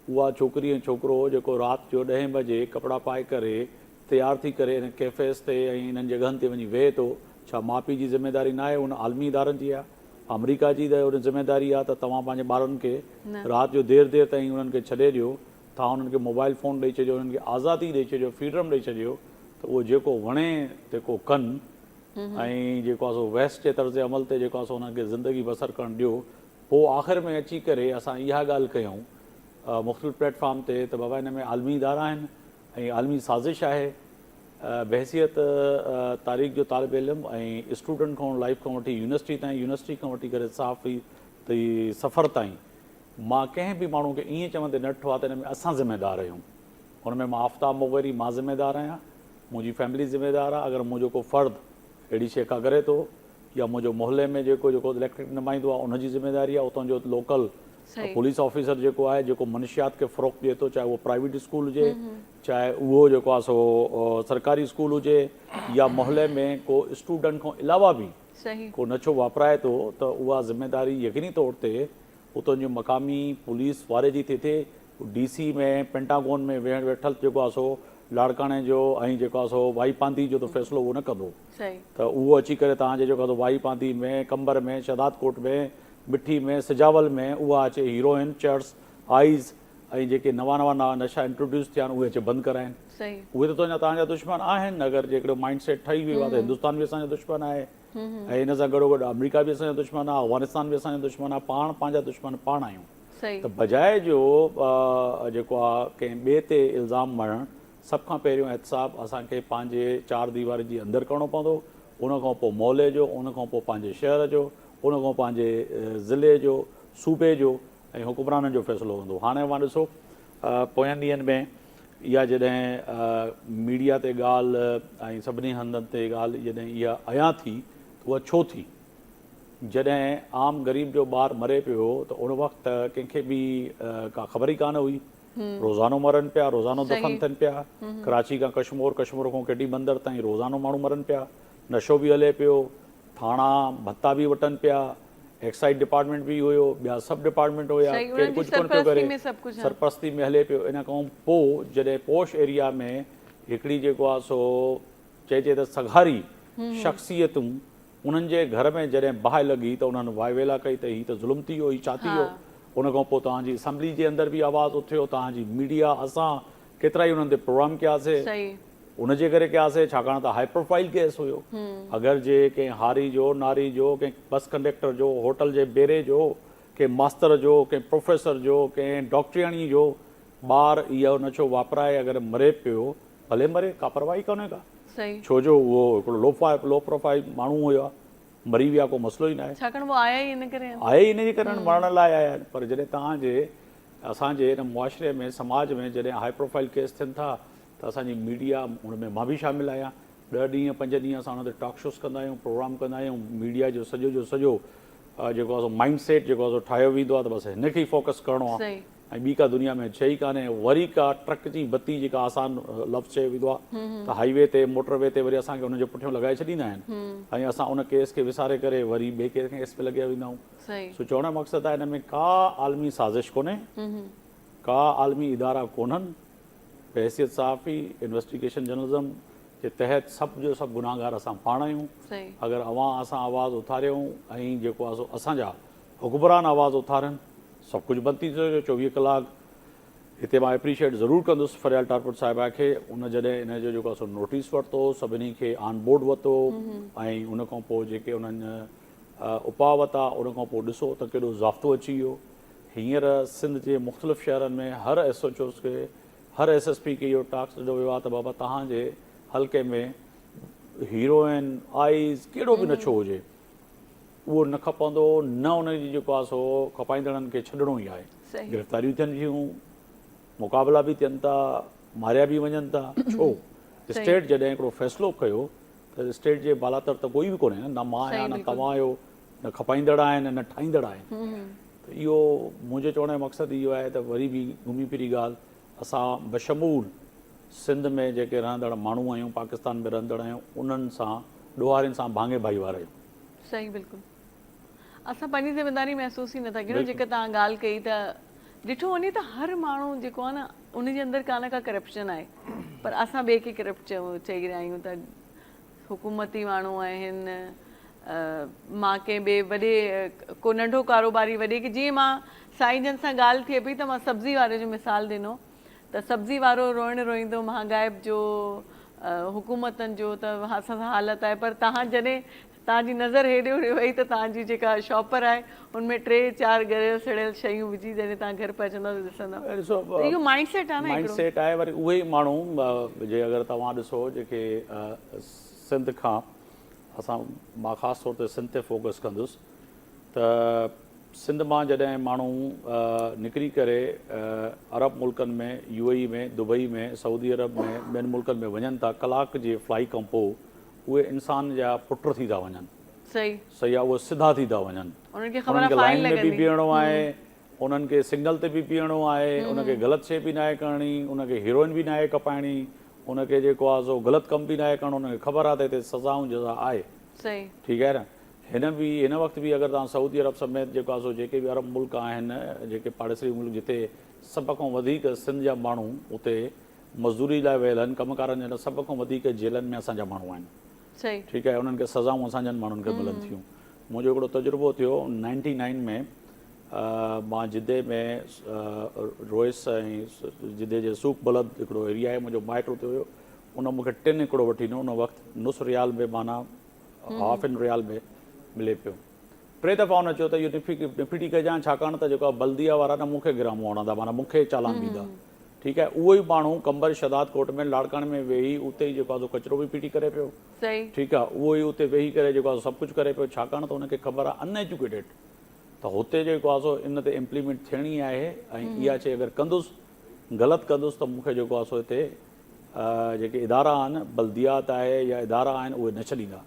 اها ڇوڪري ۽ ڇوڪرو جيڪو رات جو ڏهين بجي ڪپڙا پائي ڪري تيار ٿي ڪري انهن ڪيفيز تي ۽ انهن جڳهن تي وڃي ويهي ٿو، ڇا ماء پيء جي ذميداري ناهي؟ ان عالمي ادارن جي آهي، آمريڪا جي ته ان ذميداري آهي ته توهان پنهنجي ٻارن کي رات جو دير دير تائين انهن کي ڇڏي ڏيو، توهان انهن کي موبائل فون ڏئي ڇڏيو، انهن کي آزادي ڏئي ڇڏيو، فريڊم ڏئي ڇڏيو ته اهو جيڪو وڻي تيڪو ڪن ۽ جيڪو آهي سو ويسٽ جي طرز عمل تي جيڪو آهي سو انهن کي زندگي بسر ڪرڻ ڏيو. پوء آخر ۾ اچي ڪري اسان اها ڳالهه ڪيون مختلف پليٽ فارم تي ته بابا ان ۾ عالمي ادارا آهن ۽ عالمي سازش آهي. بحيثيت تاريخ جو طالب علم ۽ اسٽوڊنٽ کان لائيف کان وٺي يونيورسٽي تائين، يونيورسٽي کان وٺي ڪري صحافي سفر تائين مان ڪنهن به ماڻهو کي ائين چوندي نه ڏٺو آهي ته ان ۾ اسان ذميدار آهيون. ان ۾ مان آفتاب مغيري مان ذميدار آهيان، منهنجي فيملي ذميدار آهي، اگر منهنجو ڪو فرد اهڙي شيء ڪا ڪري ٿو يا منهنجو محلي ۾ جيڪو جيڪو اليڪٽرڪ نمائندو آهي ان جي ذميداري آهي، اتان جو لوڪل پوليس آفيسر جيڪو آهي جيڪو منشيات کي فروخت ڏئي ٿو چاهي اهو پرائيويٽ اسڪول هجي چاهي اهو جيڪو آهي سو سرڪاري اسڪول هجي يا محلي ۾ ڪو اسٽوڊنٽ کان علاوه به ڪو نشو واپرائي ٿو ته اها ذميداري يقيني طور تي اتان جي مقامي پوليس واري جي ٿئي ٿي. ڊي سي ۾ پينٽاگون ۾ ويهڻ ويٺل جيڪو آهي سو لاڙڪاڻي جو ۽ جيڪو آهي سو وائي پانڌي جو ته فيصلو اهو نه ڪندو ته اهو اچي ڪري توهان جي جيڪو آهي سو وائي پانڌي ۾ قمبر ۾ شهداد ڪوٽ ۾ مٺي ۾ سجاول ۾ اها اچي هيروئن چرس آئيز ۽ جيڪي نوان نوان نشا انٽروڊيوس ٿيا آهن اهي اچي بند ڪرائين. اهي ته تنهنجا توهان جا دشمن آهن اگر جيڪڏهن مائنڊ سيٽ ٺهي ويو آهي ته هندستان به اسان جو دشمن آهي ۽ ان سان گڏوگڏ آمريڪا به اسان جو دشمن آهي افغانستان به اسان جو دشمن آهي پاڻ پنهنجا دشمن پاڻ آهيون ته بجاء جو جيڪو آهي ڪنهن ٻئي تي الزام مڙهڻ سڀ کان پهريون احتساب اسان کي پنهنجي چار ديواري جي اندر ڪرڻو پوندو ان کان پوء محلي جو ان کان پوء پنهنجي شهر جو ان کان پنهنجي ضلعي جو صوبي جو ۽ حڪمرانن جو فيصلو هوندو هاڻي اوهان ڏسو پوين ڏينهن ۾ اها جڏهن ميڊيا تي ڳالهه ۽ سڀني هنڌن تي ڳالهه جڏهن اها عيان ٿي ته اها ڇو ٿي؟ جڏهن عام غريب جو ٻار مري پيو ته ان وقت ڪنهن کي به ڪا خبر ئي ڪانه هئي. روزانو مرن پيا، روزانو دفن ٿين پيا. ڪراچي کان ڪشمور، ڪشمور کان ڪيٽي بندر تائين روزانو ماڻهو مرن پيا. نشو به هلي پيو، ٿاڻا ڀتا به وٽن پيا. ايڪسائيز ڊپارٽمينٽ به هيو، ٻيا سڀ ڊپارٽمينٽ هيا، ڪير ڪجهه ڪونه پيو ڪري، سرپرستي ۾ هلي پيو، ان کان پوء جڏهن پوش ايريا ۾ هڪڙي جيڪو آهي سو چئجي ته سگهاري شخصيتون انهن جي گهر ۾ جڏهن باهه لڳي ته انهن واء ويلا ڪئي ته هي ته ظلم ٿي ويو هي ڇا ٿي ويو ان کان پوء توهان جي اسيمبلي جي اندر به آواز اٿيو توهان جي ميڊيا اسان ڪيترائي انهن تي پروگرام ڪياسي ان جي ڪري ڪياسي ڇاڪاڻ ته هائي پروفائيل ڪيس هيو اگر جي ڪنهن هاري جو ناري جو ڪنهن بس ڪنڊيڪٽر جو هوٽل جي بيري جو ڪنهن ماستر جو ڪنهن پروفيسر جو ڪنهن ڊاڪٽرياڻي جو ٻار اهو نشو واپرائي اگر مري پيو ڀلي مري ڪا پرواهه ئي ڪونهي ڪا ڇو جو اهو هڪڙو لو پروفائيل ماڻهو هيو مري ويا ڪو مسئلو ئي ناهي. ڇاڪاڻ هو آيا ئي ان ڪري آهن. آيا ئي ان جي ڪري آهن مرڻ لاء آيا آهن پر جڏهن توهان جي اسان جي هن معاشري ۾ سماج ۾ جڏهن هائي پروفائيل ڪيس ٿين ٿا ته اسان جي ميڊيا ان ۾ مان به شامل آهيان ڏهه ڏينهن پنج ڏينهن اسان ان تي ٽاڪ شوز ڪندا آهيون پروگرام ڪندا آهيون ميڊيا جو سڄو جو سڄو جيڪو آهي سو مائنڊ سيٽ جيڪو آهي سو ٺاهيو ويندو آهي ته بس هن کي ئي فوڪس ڪرڻو آهي ۽ ٻي ڪا دنيا ۾ شيء ئي ڪانهي وري ڪا ٽرڪ جي بتي جيڪا آسان لفظ چيو ويندو آهي ته هائي وي تي موٽر وي تي وري اسان کي ان جي پٺيون لڳائي ڇڏيندا آهن ۽ اسان ان ڪيس کي وساري ڪري وري ٻئي ڪيس ۾ لڳيا ويندا آهيون سو چوڻ جو مقصد آهي ان ۾ ڪا عالمي سازش ڪونهي ڪا عالمي ادارا ڪونهن بحيثيت صحافي انويسٽيگيشن جرنلزم جي تحت سڀ جو سڀ گناهگار اسان پاڻ آهيون اگر اوهان اسان آواز اٿاريون ۽ جيڪو آهي سو اسان جا حڪمران آواز اٿارين سڀ ڪجهه بند ٿي ٿو 24 ڪلاڪ هتي مان اپريشيٽ ضرور ڪندس فريال ٽارپور صاحبه کي ان جڏهن ان جو جيڪو آهي سو نوٽيس ورتو سڀني کي آن بورڊ ورتو ۽ ان کان پوء جيڪي انهن اپاء ورتا ان کان پوء ڏسو ته ڪيڏو ضابطو اچي ويو هينئر سنڌ جي مختلف شهرن ۾ هر ايس ايڇ اوز کي هر ايس ايس پي کي اهو ٽاسڪ ڏنو ويو آهي ته بابا توهان جي حلقي ۾ هيروئن آئيز ڪهڙو به نشو هجي اهو نه کپندو نه ان جي جيڪو آهي سو کپائيندڙن کي ڇڏڻو ئي آهي. گرفتاريون ٿين ٿيون، مقابلا به ٿين ٿا، ماريا به وڃن ٿا، ڇو؟ اسٽيٽ جڏهن هڪڙو فيصلو ڪيو ته اسٽيٽ جي بالاتر ته ڪوئي به ڪونهي نه، نه مان آهيان نه توهان آهيو، نه کپائيندڙ آهن نه ٺاهيندڙ آهن. ته اهو منهنجي چوڻ جو مقصد اهو آهي ته وري به گهمي ڦري ڳالهه اسان بشمول سنڌ ۾ جيڪي رهندڙ ماڻهو آهيون، پاڪستان ۾ رهندڙ آهيون، انهن سان ڏوهارين سان ڀاڱي ڀائيوار آهيون. صحيح بلڪل اسان پنهنجي ذميداري محسوس ئي نٿا ڪريون جيڪا توهان ڳالهه ڪئي ته ڏٺو وڃي ته هر ماڻهو جيڪو آهي نه ان جي اندر ڪا نه ڪا ڪرپشن آهي پر اسان ٻئي کي ڪرپٽ چئي رهيا آهيون ته حڪومتي ماڻهو آهن مان ڪنهن ٻئي وڏي ڪو ننڍو ڪاروباري وڏي کي جيئن مان سائين جن سان ڳالهه ٿئي پئي ته مان سبزي واري جو مثال ڏنو ته سبزي وارو روئڻ روئيندو مهانگائپ جو حڪومتن جو ته اسان سان حالت آهي پر توهان جڏهن توهان جي نظر هيڏي هوڏي وئي ته توهان جي جيڪا شاپر آهي ان ۾ ٽي چار ڳريل سڙيل شيون وجهي جڏهن توهان گهر پهچندؤ ته ڏسندؤ ته اهو مائنڊ سيٽ آهي نه مائنڊ هڪڙو. سيٽ آهي وري اهي ئي ماڻهو جي اگر توهان ڏسو جيڪي سنڌ کان اسان مان خاص طور تي سنڌ تي فوڪس ڪندس ته سنڌ مان جڏهن ماڻهو نڪري ڪري عرب ملڪن ۾ يو اي اي ۾ دبئي ۾ سعودي عرب ۾ ٻين ملڪن ۾ وڃن ٿا ڪلاڪ جي فلائي کان پوء اهي انسان جا پٽ ٿي ٿا وڃن. صحيح. صحيح آهي اهي سڌا ٿي ٿا وڃن. انهن کي خبر آهي فائن لائين ۾ به لڳندي. بيهڻو آهي انهن کي سگنل تي به بيهڻو آهي ان کي غلط شيء به ناهي ڪرڻي ان کي هيروئن به ناهي کپائڻي ان کي جيڪو آهي سو غلط ڪم به ناهي ڪرڻو ان کي خبر آهي ته هتي سزا ۽ جزا آهي. صحيح. ٺيڪ آهي نه. هن به هن وقت به اگر توهان سعودي عرب سميت جيڪو آهي سو جيڪي به عرب ملڪ آهن جيڪي پاڙيسري ملڪ جتي سڀ کان وڌيڪ سنڌ جا ماڻهو اتي مزدوري لاء ويل آهن ڪم ڪارن جي لاء سڀ کان وڌيڪ جيلن ۾ اسان جا ماڻهو آهن ٺيڪ آهي انهن کي سزائون اسان جن ماڻهن کي ملن ٿيون منهنجو هڪڙو تجربو ٿيو نائنٽي نائن ۾ مان جدي ۾ روئس ۽ جدي جي سوق بلد هڪڙو ايريا آهي منهنجو مائٽ اتي هيو ان مون کي ٽن هڪڙو وٺي ڏنو ان وقت نص ريال ۾ معنيٰ هاف ان ريال ۾ ملي پيو. ٽي دفعا هن چيو ته اهو نڦٽي ڪجان ڇاڪاڻ ته جيڪو آهي بلديه وارا نه مون کي گرامون هڻندا معنيٰ مون کي چالان ڏيندا. ٺيڪ آهي اهو ئي ماڻهو قمبر شهداد ڪوٽ ۾ لاڙڪاڻي ۾ ويهي اتي ئي جيڪو آهي سو ڪچرو به ڦٽي ڪري پيو. ٺيڪ آهي اهو ئي اتي ويهي ڪري جيڪو آهي سو سڀ ڪجهه ڪري پيو ڇاڪاڻ ته هن کي خبر آهي ان ايجوڪيٽيڊ ته هتي جيڪو آهي سو ان تي امپليمينٽ ٿيڻي آهي ۽ اها شيء اگر ڪندس غلط ڪندس ته مون کي جيڪو آهي سو هتي جيڪي ادارا آهن بلديات آهي يا ادارا آهن اهي نه ڇڏيندا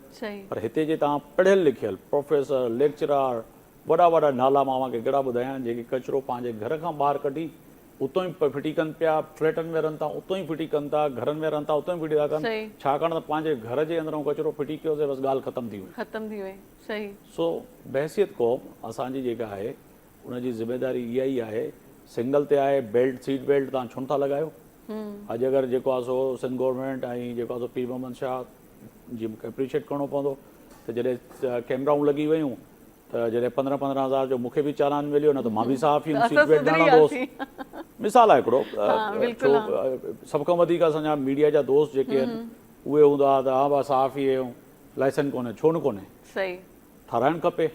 پر هتي جي توهان پڙهيل لکيل پروفيسر ليڪچرار وڏا وڏا نالا مان اوهان کي ڪهڙا ٻڌايان جيڪي ڪچرو پنهنجي گهر کان ٻاهر ڪڍي اتو ئي ڦٽي ڪن پيا فليٽن ۾ رهن ٿا اتو ئي ڦٽي ڪن ٿا گهرن ۾ رهن ٿا اتو ئي ڦٽي ٿا ڪن ڇاڪاڻ ته پنهنجي گهر جي اندرون ڪچرو ڦٽي ڪيوسي بس ڳالهه ختم ٿي وئي ختم ٿي وئي صحيح. سو بحيثيت قوم اسان جي جيڪا آهي ان جي ذميداري اها ئي آهي سنگل تي آهي بيلٽ سيٽ بيلٽ توهان ڇو نٿا لڳايو اڄ اگر جيڪو آهي سو سنڌ گورنمينٽ ۽ جيڪو آهي سو پير محمد شاهه جي مونکي اپريشيٽ ڪرڻو پوندو ته جڏهن ڪيمرائون لڳي ويون ته جڏهن پندرهن پندرهن هزار جو مونکي به چالان مليو نه ته مان به صحافي هيم سيٽ بيلٽ نه هڻندو هوس مثال آهي هڪڙو ڇو سڀ کان وڌيڪ اسان جا ميڊيا جا دوست جيڪي آهن اهي هوندا هئا ته ها با صحافي آهيون لائسنس ڪونهي ڇو نه ڪونهي ٺاراهڻ کپي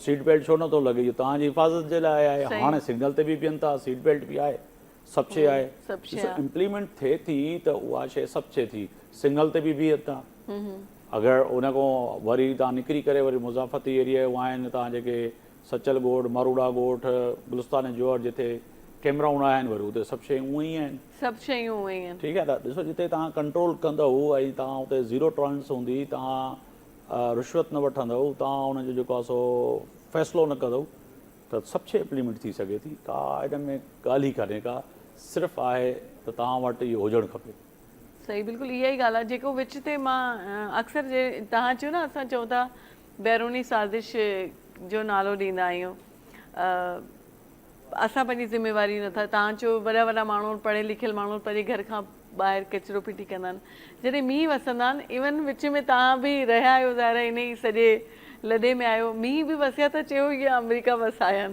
سيٽ بيلٽ ڇو نٿو لڳي اهو توهان جي حفاظت جي لاء آهي هاڻي سگنل تي به بيهن ٿا سيٽ بيلٽ به آهي سڀ شيء آهي ڏسو امپليمينٽ ٿئي ٿي ته اها شيء سڀ شيء ٿي سگنل تي به بيهن ٿا اگر ان کان وري توهان نڪري ڪري وري مضافتي ايريا جون آهن توهان جيڪي سچل ڳوٺ مروڙا ڳوٺ گلستان جوهر جتي ڪيمرائون نه آهن وري اتي سڀ شيون اونئن ئي آهن. سڀ شيون اونئن ئي آهن. ٺيڪ آهي ته ڏسو جتي توهان ڪنٽرول ڪندؤ ۽ توهان اتي زيرو ٽالرنس هوندي توهان رشوت نه وٺندؤ توهان ان جو جيڪو آهي سو فيصلو نه ڪندؤ ته سڀ شيء امپليمينٽ ٿي سگهي ٿي ڪا ان ۾ ڳالهه ئي ڪانهي ڪا صرف آهي ته توهان وٽ اهو هجڻ کپي. صحيح بلڪل اها ئي ڳالهه آهي جيڪو وچ تي مان اڪثر جي توهان چيو نه اسان چئون ٿا بيروني سازش جو نالو ڏيندا آهيون اسان پنهنجي ذميواري نٿا توهان چيو وڏا وڏا ماڻهو پڙهيل لکيل ماڻهو پنهنجي گهر کان ٻاهر ڪچرو ڦٽي ڪندا آهن جڏهن مينهن وسندا آهن ايون وچ ۾ توهان به رهيا آهيو ظاهر آهي انهي سڄي لڏي ۾ آهيو مينهن به وسيا ته چيو اهي آمريڪا وسايا آهن.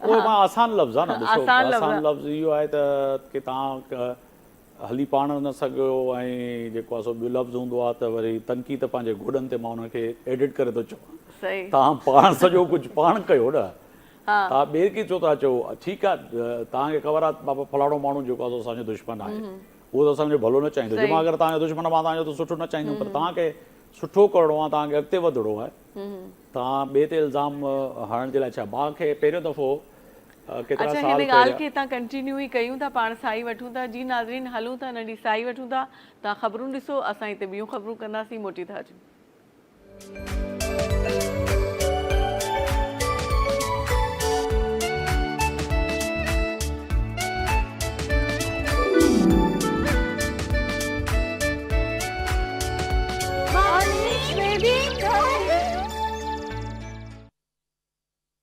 اهي مان آسان لفظ آهي نه ڏسو آسان لفظ اهو آهي ته ڪي توهان هلي پاڻ نه سگهيو ۽ جيڪو آهي سو ٻيو لفظ هوندو آهي ته وري تنقيد پنهنجي گوڏن تي مان انهن کي ايڊٽ ڪري ٿو چوان توهان پاڻ سڄو ڪجهه پاڻ ڪيو نه توهان ٻئي کي ڇو ٿا چئو ٺيڪ آهي توهان کي خبر آهي بابا فلاڻو ماڻهو جيڪو آهي سو اسان جو دشمن آهي اهو ته اسان جو ڀلو نه چاهيندو جي مان اگر توهان جو دشمن مان توهان جو ته سٺو نه چاهيندم پر توهان کي سٺو ڪرڻو آهي توهان کي اڳتي وڌڻو آهي توهان ٻئي تي الزام هڻڻ جي لاء ڇا مان کي پهريون دفعو ڪيترا اڇا سال هن ڳالهه پهريان کي هتان ڪنٽينيو ئي ڪيون ٿا پاڻ ساهي وٺون ٿا جي ناظرين هلون ٿا ننڍي ساهي وٺون ٿا توهان خبرون ڏسو اسان هتي ٻيون خبرون ڪنداسين موٽي ٿا اچون.